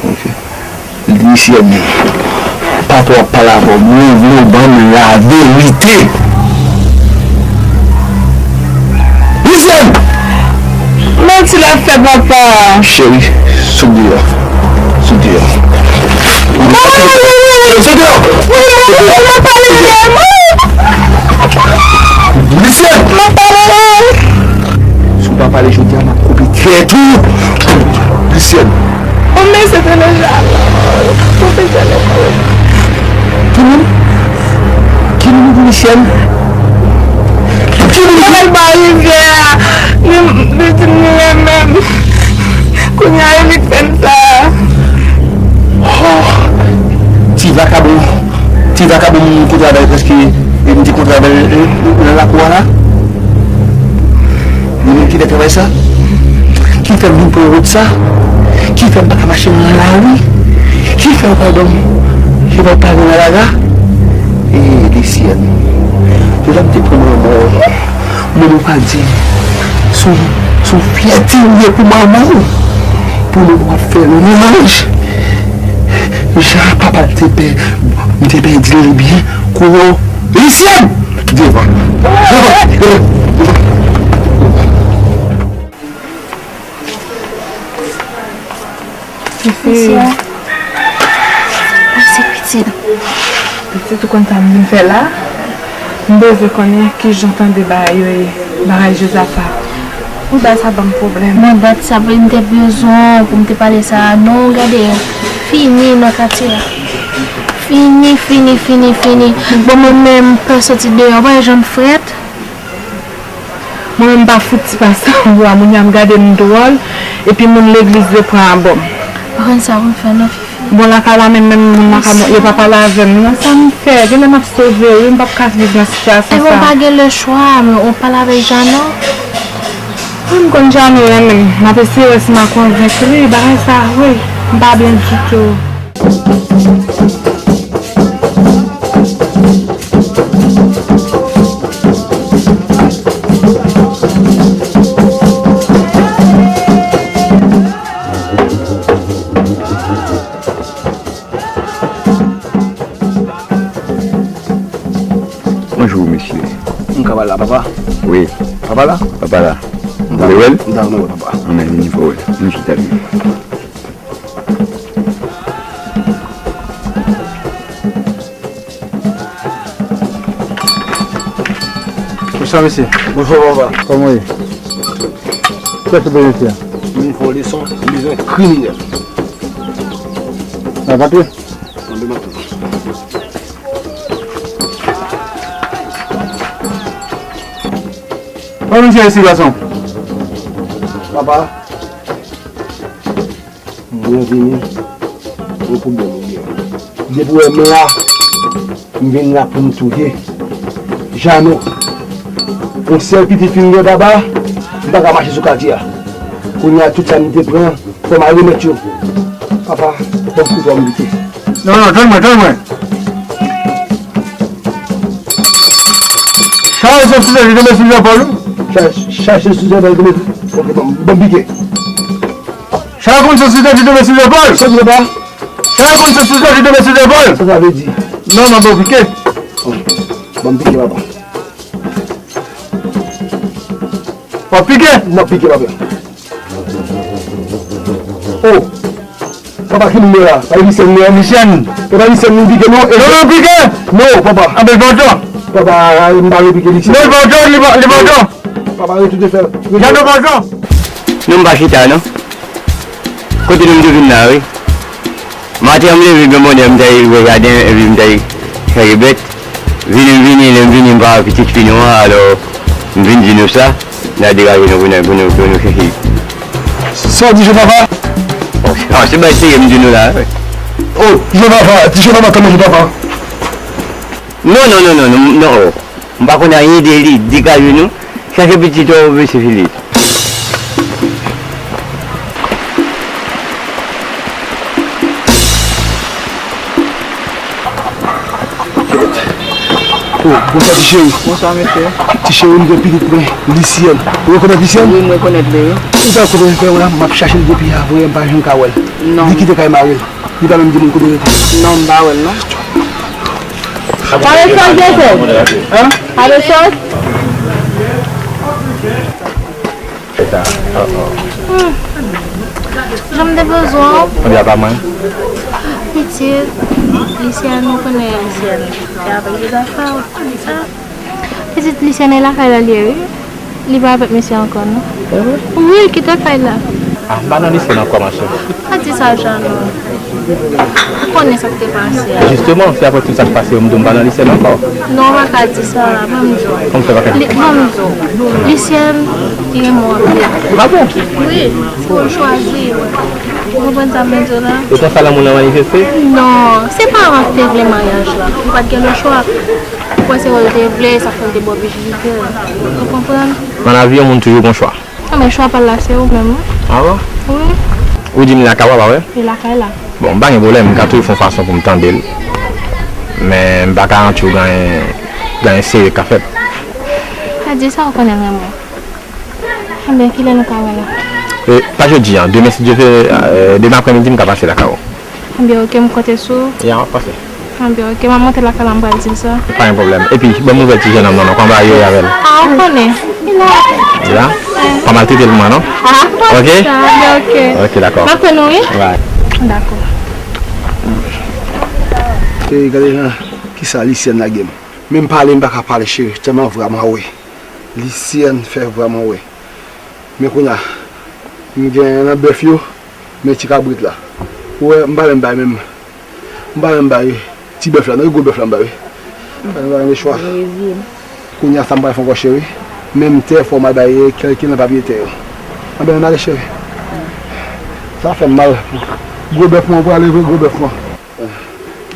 Ok. Lisyèn, patwon ap pale avè w. Mwen vle w ban m laverite. Lisyèn! Manti l ap fè, papa. Cheri, sot deyò. Sot deyò. Sot deyò. Lisyèn! Si w pa pale jodi a, m ap koupe tèt ou. Lisyèn. Yon mesye te nan jaden. Pwofesè lekòl. Ki moun? Ki moun pou Lisyèn? Ki moun? Mwen al ba rivyè a. Li, li di m li renmen m. Kounye a, li vin fè m sa. Oh! Ti vakabon. Ti vakabon m kontre avè l prèske, e m te kontre avè l, e, nan lakou a la. Li menm ki fè travay sa? Ki fè m vin pran wout sa? Ki fè m pa ka mache nan lari? Ki fè w pa ban m, ki fè w pa gen lalaga? E Lisyèn, deja m te pran manman w. Manman w pa di, se yon, se yon fyète l ye pou manman w. Pou nou ap fè lwanj. Jan papa l te pè, m te pèdi l byen, kouran. Lisyèn! Devan. Devan. Devan. Mesye. Mesye. Mesye pitit. Pitit, ou konn sa m vin fè la? M bezwen konnen kijan w tande bagay yo ye, bagay Jozafa. Ou bay sa ban m pwoblèm. Mwen dat sa pou m te bezwen pou m te pale sa a. Non, gade, fini nan katye a. Fini, fini, fini, fini. Bon, mwen menm, pè soti deyò, pa janm frèt. Mwen menm m pa fout ti pa sa m vwa moun y ap gade m dwòl, epi moun legliz yo pran abò m. Pa konn sa pou m fè non, Fifi. Bon, lakay la menm, menm moun lakay mwen, yo pa pale avè m non. Sa m fè? Genlè m ap sove wi, m p ap ka viv nan sitiyasyon sa. Ebyen, ou pa gen lechwa, men ou pale avèk Jano. Wi, m konn Jano renmen m. M ap eseye wè si m a konvenk li, bagay sa, wi, m pa byen ditou. Bonjou, mesye. M ka pale la, papa? Wi. Papa la? Papa la. M ta renmen wè papa. Anben, vini pou wè. Vin chita byen. Bonswa, mesye. Bonswa, papa. Kòman w ye? Kiyès ou bezwen isit la? M vin fè yon leson, m bezwen kriminèl. N ap antre? Antre, m antre. Kòman misye resi, gason? Papa, mwen vini, yon pwoblèm ou gen. Depi w wè m la, m vin la pou m touye Jano. Yon sèl pitit fi m gen, papa, m pa ka mache sou katye a. Kounye a, tout sa m te pran, fò m al remèt yo. Papa, ban m kouto a m bite. Non, non, tann mwen, tann mwen. Chaje se sou tèt li tonbe sou zepòl ou? Chaje, chaje se sou tèt li tonbe sou, ok, ban m, ban m pike. Chaje konn se sou tèt li tonbe sou zepòl? Sa vle di, papa? Chaje konn se sou tèt li tonbe sou zepòl? Sa sa vle di? Non, non, ban m pike. Ban m pike, papa. W ap pike? M ap pike, papa. Oh! Papa, ki moun ye la? Pa Lisyèn non? Lisyèn. Se pa Lisyèn nou pike non? E non, nou pike? Non, papa. Anben, pòtò. Papa, m pa repike Lisyèn. Non, pòtò, li pa, li pòtò. Papa, rete de fè. Jan nou pòtò. Non, m pa chita non. Kote nou m te vin la, wi. Maten an, m leve byen bonè, m t al wè jaden, epi m t al chanje bèt. Vini, m vini, lè m vini, m pa wè pitit fi nou an, alò, m vin di nou sa, n a degaje nou pou nou, pou nou, pou nou chèche. Sa w di, Jozafat? Oh, se bay serye m di nou la, wi. Oh, Jozafat, di Jozafat kòman Jozafat? Non, non, non, non, non, non, oh. M pa konn anyen de li, degaje nou. Chache pitit ou, mesye Filip. Oh, bonswa, ti cheri. Bonswa, mesye. Ti cheri, m gen pitit mwen, Lisyèn. Ou rekonèt Lisyèn? Wi, m rekonèt li, wi. Ou pa konnen fè w la, m ap chache l depi avanyè, m pa janm ka wè l. Non. Li kite kay mari l. Li pa menm di moun kote l rete. Non, m pa wè l, non. Pale sòs, Joseph. Hein? Pale sòs. Hmm. Jan m te bezwen w. Konbyen apa mwen? Pitit, Lisyèn, nou konnen Lisyèn. E avèk Jozafat, sa. Pitit Lisyèn e lakay la l ye, wi. Li pa avèk misye ankò, non. Wi, l kite kay la. Ah, m pa nan Lisyèn ankò, ma chère. Pa di sa, Jano. Ou konnen sa k te pase a. Jisteman, se apre tout sa k pase yo, m di w m pa nan Lisyèn ankò. Non, ou pa ka di sa, ban m di w. Kòman w fè pa ka di sa? Ban m di w. Lisyèn, li renmen w anpil. Ah bon? Wi, fò w chwazi, wi. Ou konprann sa m vle di w la? Ou konn sa lanmou lan manifeste? Non, se paran k te vle maryaj la. Ou pa t gen lechwa. Ou kwè se wè l te vle, sa fè l te ba w vijinite l. Ou konprann? Nan lavi, yon moun toujou gon chwa. Non, men chwa pa l la, se ou menm, wi. Ah bon? Wi. Ou di m lakay w, pa vre? E lakay la. Bon, m pa gen pwoblèm, m ka toujou fè yon fason pou m tande l. Men m pa ka antre w gen, gen serye k ka fèt. Sa di sa ou konnen l renmen w. Ebyen, kilè nou ka wè la? E, pa jodi a, demen, si Dye vle, e, demen aprèmidi, m ka pase lakay ou. Ebyen, oke, m konte sou ou. Ya, w ap pase. Ebyen, oke, m ap monte lakay la, m pral di l sa. Pa gen pwoblèm. Epi, ban m nouvèl ti jennonm nan, non, kòman bagay yo ye avè l? Ah, ou konnen. Li la? Li la? Pa maltrete l pou mwen, non? Ah, oke? Sa, ebyen, oke. Oke, dakò. M ap tann ou, wi. Right. Dakò. Cheri, gade jan kisa Lisyèn lage m. Menm pale, m pa ka pale, cheri, tèlman vwa m anwe. Lisyèn fè vwa m anwe. Men kounye a, m gen nan bèf yo, men ti kabrit la. Ou wè, m pa menm bay menm. M pa menm bay ti bèf la, non, e gwo bèf la m bay, wi. M pa menm bay le chwa. Kounye a, sa m pral fè ankò, cheri? Menm tè, fò m al bay kèlke nan papye tè yo. M pa menm ale, cheri. Sa fè m mal. Gwo bèf mwen, ou prale vre, gwo bèf mwen.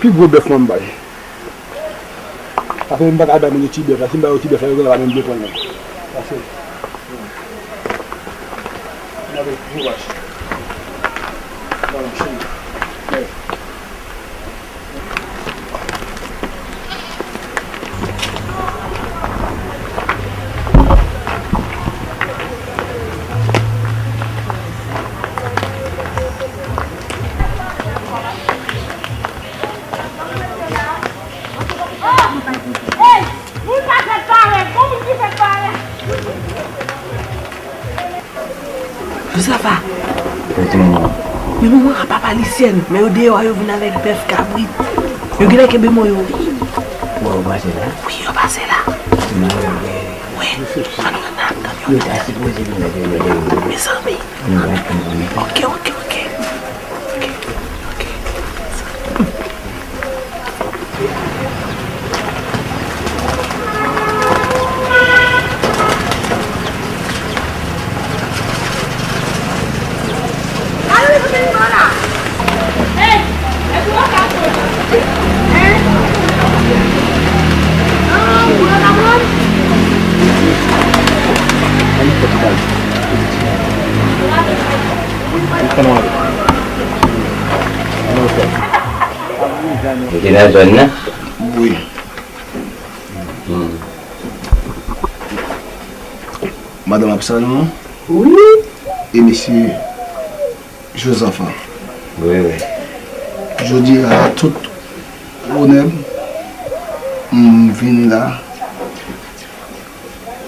Pi gwo bèf mwen m bay. Apre m pa ka al bay moun yo ti bèf la. Si m ba yo ti bèf la, yo genlè pa menm vle pran l menm. Pase. Gade, gwo vach. Gade, cheri. Gade. Hey! Moun pa fèt parèt, gon moun ki fèt parèt. Jozafa. Kote nou? Men manman ak papa Lisyèn, men yo deyò a, yo vin avèk bèf, kabrit. Yo genlè kenbe mò yo, wi. Bon, yo pase la? Wi, yo pase la. Wi, ann nou ann nan kamyon. Yo ta sipoze vin la deyò, deyò. Mezanmi. Ann nou ann nan kamyon. Oke, oke, oke. Oke, oke. Ou te nan zòn nan? Wi. Hmm. Madanm ap salye nou? Wi. E mesye Jozafa? Wi, wi. Jodi a, tout onè m, m vini la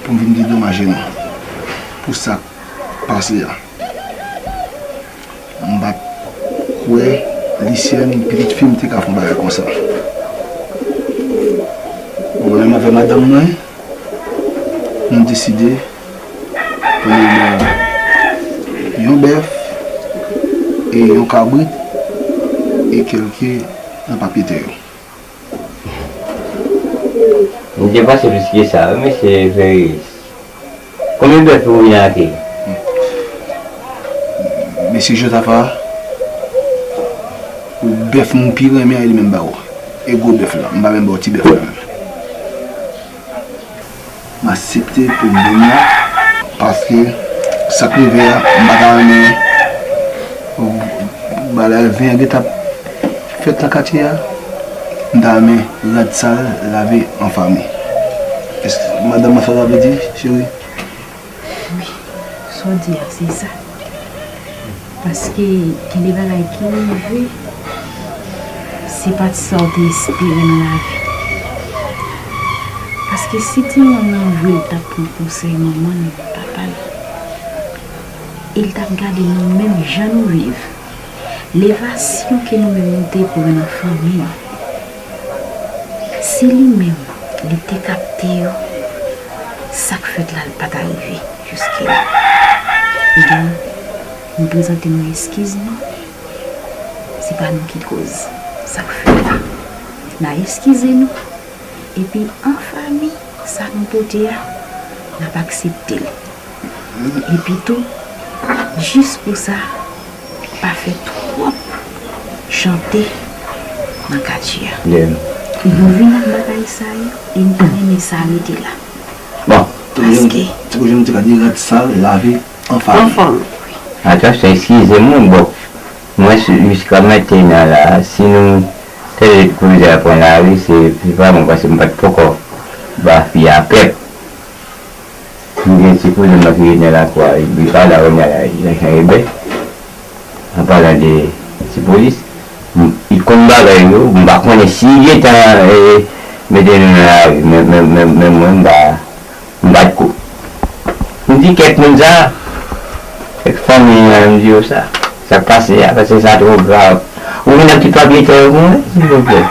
pou m vin dedomaje nou pou sa k pase a. M pa t kwè Lisyèn, pitit fi m, te ka fè yon bagay konsa. Bon, menm avè madanm mwen, nou deside pou nou ba yon bèf e yon kabrit e kèlke nan papye tè yo. M te panse plis ke sa, wi, mesye Ferris. Konbyen bèf ou vin ak li? Mesye Jozafa, bèf m pi renmen an, e li menm ba ou. E gwo bèf la, m pa menm ba ou ti bèf la menm. M aksepte pou m vin la, paske sa k rive a, m pa ta renmen bagay ven an gentan fèt nan katye a. M ta renmen rad sal lave an fanmi. Èske madanm mwen sa w ta vle di, cheri? Wi, sa w di a, se sa. Paske gen de bagay ki rive, se pa t sa w te espere nan lavi. Paske si timoun nan vre l t ap pran konsèy manman l, papa l, e l t ap gade nou menm jan nou viv, levasyon ke nou menm nou te pran nan fanmi an, si li menm li te kapte yo, sa k fèt la, l pa ta rive jiske la. Ebyen, nou prezante nou eskiz nou. Se pa nou ki koz sa k fèt la. N a eskize nou. Epi an fanmi, sa nou pote a, n ap aksepte l. Epi tou, jis pou sa, pa fè twòp chante nan katye a. Yeah. Nou vin ak bagay sa yo, e m ta renmen sa rete la. Bon, paske ti koze m te ka di rad sal, lave, anfòm. Anfòm. Atansyon, eskize m, wi, bon. Mwen, si, jiska mentnan la, si nou tande ti koze a pran lari, se, se pa bon, paske m pa t poko ba fi a pèp. M gen ti koze m nan ki rete nan lakou a, li pa la, kounye a la, li nan chan ebè. An palan de ti polis, m, li konn bagay yo, m pa konnen si li gentan, eh, mete nou nan lari, men, men, men, men mwen, m pa, m pa t ko. M di kèk moun sa, kèk fanmi an, m di yo sa. Sa k pase a, paske sa twò grav. Ou vin ak tout papye tè yo pou mwen, silvouplè?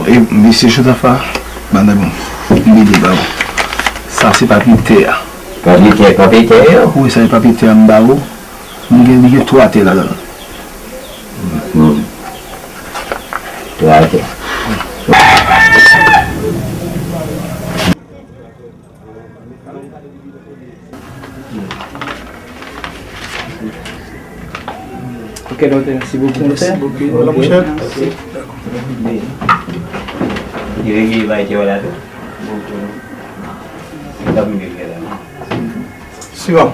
E, mesye Chotafa, madanm, m bliye ba ou. Sa se papye tè a. Papye tè, papye tè yo? Wi, sa se papye tè a m ba ou. M gen, li gen twa tè ladan l. Hmm. Twa tè. Ok, doktè, mèsi bokou. Mèsi bokou. Bon, la pwochèn. Ok. Li regle bagay te wè la tou. Siwa.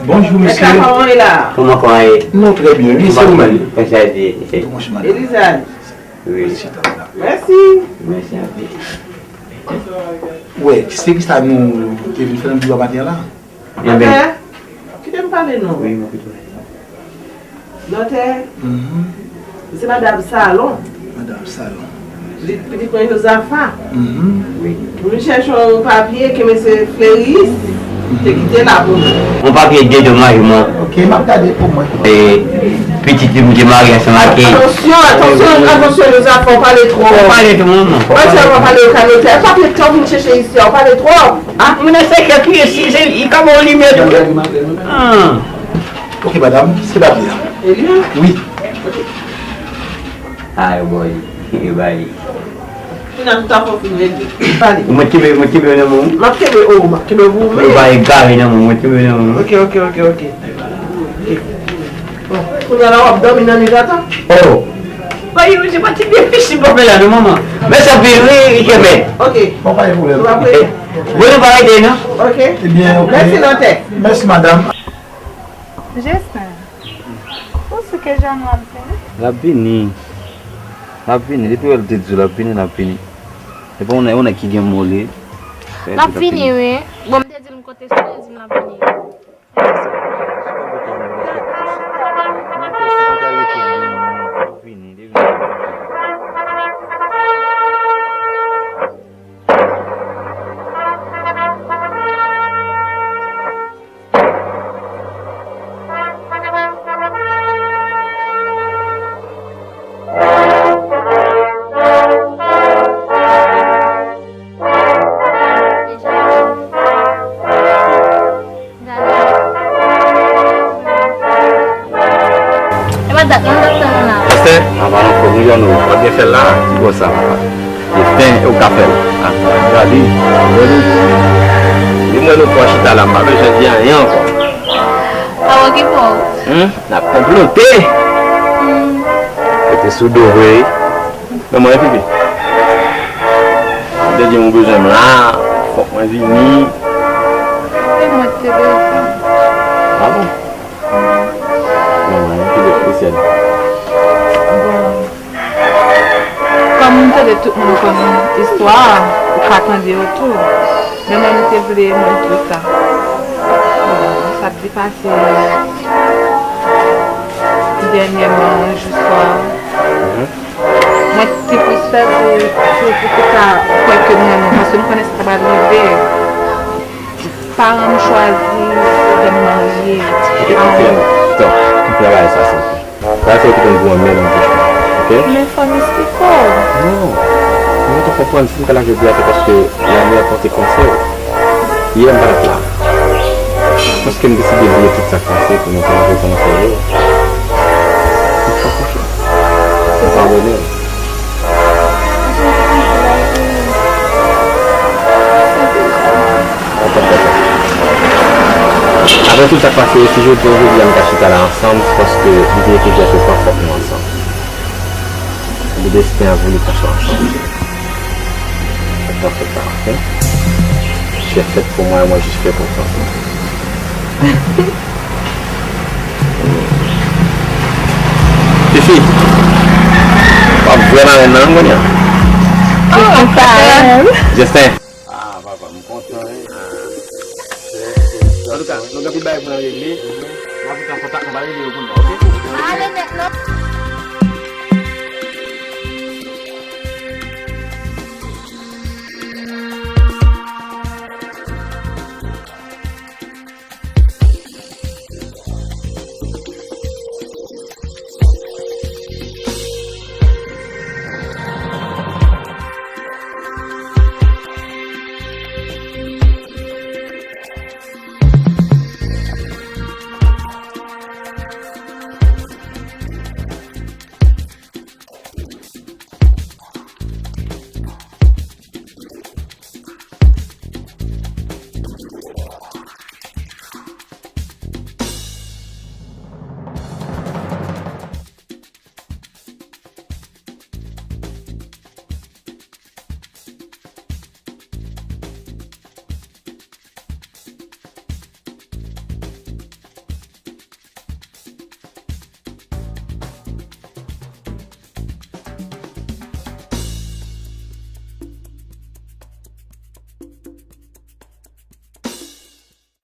Bonjou, mesye. Kòman, kòman ye? Nou trè byen, wi, se ou menm? Elizad. Wi. Mèsi. Mèsi anpil. Wè, se ki sa nou te vin fè nan biwo a maten an la? Enben. Doktè, kite m pale non. Wi, mwen kite w. Doktè, se madanm Salon. Madanm Salon. Li, li pran Jozafa. Wi. Pou nou chèche yon papye ke mesye Fleris te kite la pou nou. Yon papye dedomajman. Ok, m ap gade pou mwen. E pitit li pou te mari ansanm ak li. Atansyon, atansyon, atansyon, Jozafa, ou pale twòp. Ou pale twòp, manman. Ou pale twòp. Ou pale twòp, ou pale twòp. Papye tan vin chèche isi a, ou pale twòp. Ah, moun nan se kèk li, si se li ka ba w limyè tou. Ah. Ok, madanm, se papye a. Wi. Ay, boy, e bay. Kounye a tout afè w fin regle. Pale. Mwen kenbe, mwen kenbe nan men w. M ap kenbe, oh, m ap kenbe pou ou. Mwen pa egare nan men w, mwen kenbe nan men w. Ok, ok, ok, ok. Bon, kounye a la w ap dòmi nan nwit la tou? Oh. Bay, se pa ti byen difisil pou fè la non, manman. Men sa vin ri, li kenbe. Ok. Bon, pa gen pwoblèm. Nou ap rete. Bon, nou pa rete non. Ok. Ebyen, ok. Mèsi, doktè. Mèsi, madanm. Justin, ou si ke Jeannot ap vini? L ap vini. L ap vini. Depi wè l te di w l ap vini, l ap vini. E pa yon nèg, yon nèg ki gen mo li. L ap vini, wi. Bon, m te di l m konte sou li, l di m l ap vini. E pa dat mwen t ap tann ou la. Pastè, a pa nan fòm nou, Jeannot. W ap byen fè l la, ti bò sa. Li fen, e w ka fè l. Ah, gade, gade. Li mwen nou pran chita la, m pa bezwen di anyen ankò. Pa okipe w. Hmm, n ap konplote. Hmm. Rete sou do vre. Men mwen pipi. Ou te di m ou bezwen m la, fòk mwen vini. Se mwen ki te bezwen. Ah bon? Men mwen pipi espesyal. Bon. Kòm m tande tout moun konn istwa a, ou ka tande yo tou. Men mwen, m te vle mwen di w sa. Bon, sa k te pase dènyèman, jou swa. Mwen te plis pè pou, pou, pou, pou ta kwè ke m renmen, paske m konnen sa ta pral rive. Paran m chwazi fè m marye. Ok, ok, ok. Tonton, m travay sa, sa. Sa se ou ki konn pou anmè nan bouch mwen, ok? Men fò m esplike w. Non. Mwen te konprann si m ka la jodi a, se paske lanmè a pòte konsèy. Yè m pa t la. Paske m deside bliye tout sa k pase pou mwen te antre konsèy yo. M fè w konfyans. M padone w. Apre Tout sa k pase yo, si jodi a, jodi a, nou ka chita la ansanm, se paske li te ekri tèt yo, fòk nou ansanm. Li desten an pou li pase ansanm. Sa fèt la, ok? Chè fèt pou mwen, mwen jis fè pou sa. Fifi, w ap vrèman renmen nan kounye a. Oh, sa. Justin. Ah, papa, m kontan, wi. Antouka, nou gen anpil bagay pou n regle. N ap pran kontak, nou va regle yo pou nou, ok? Ale nèt, non.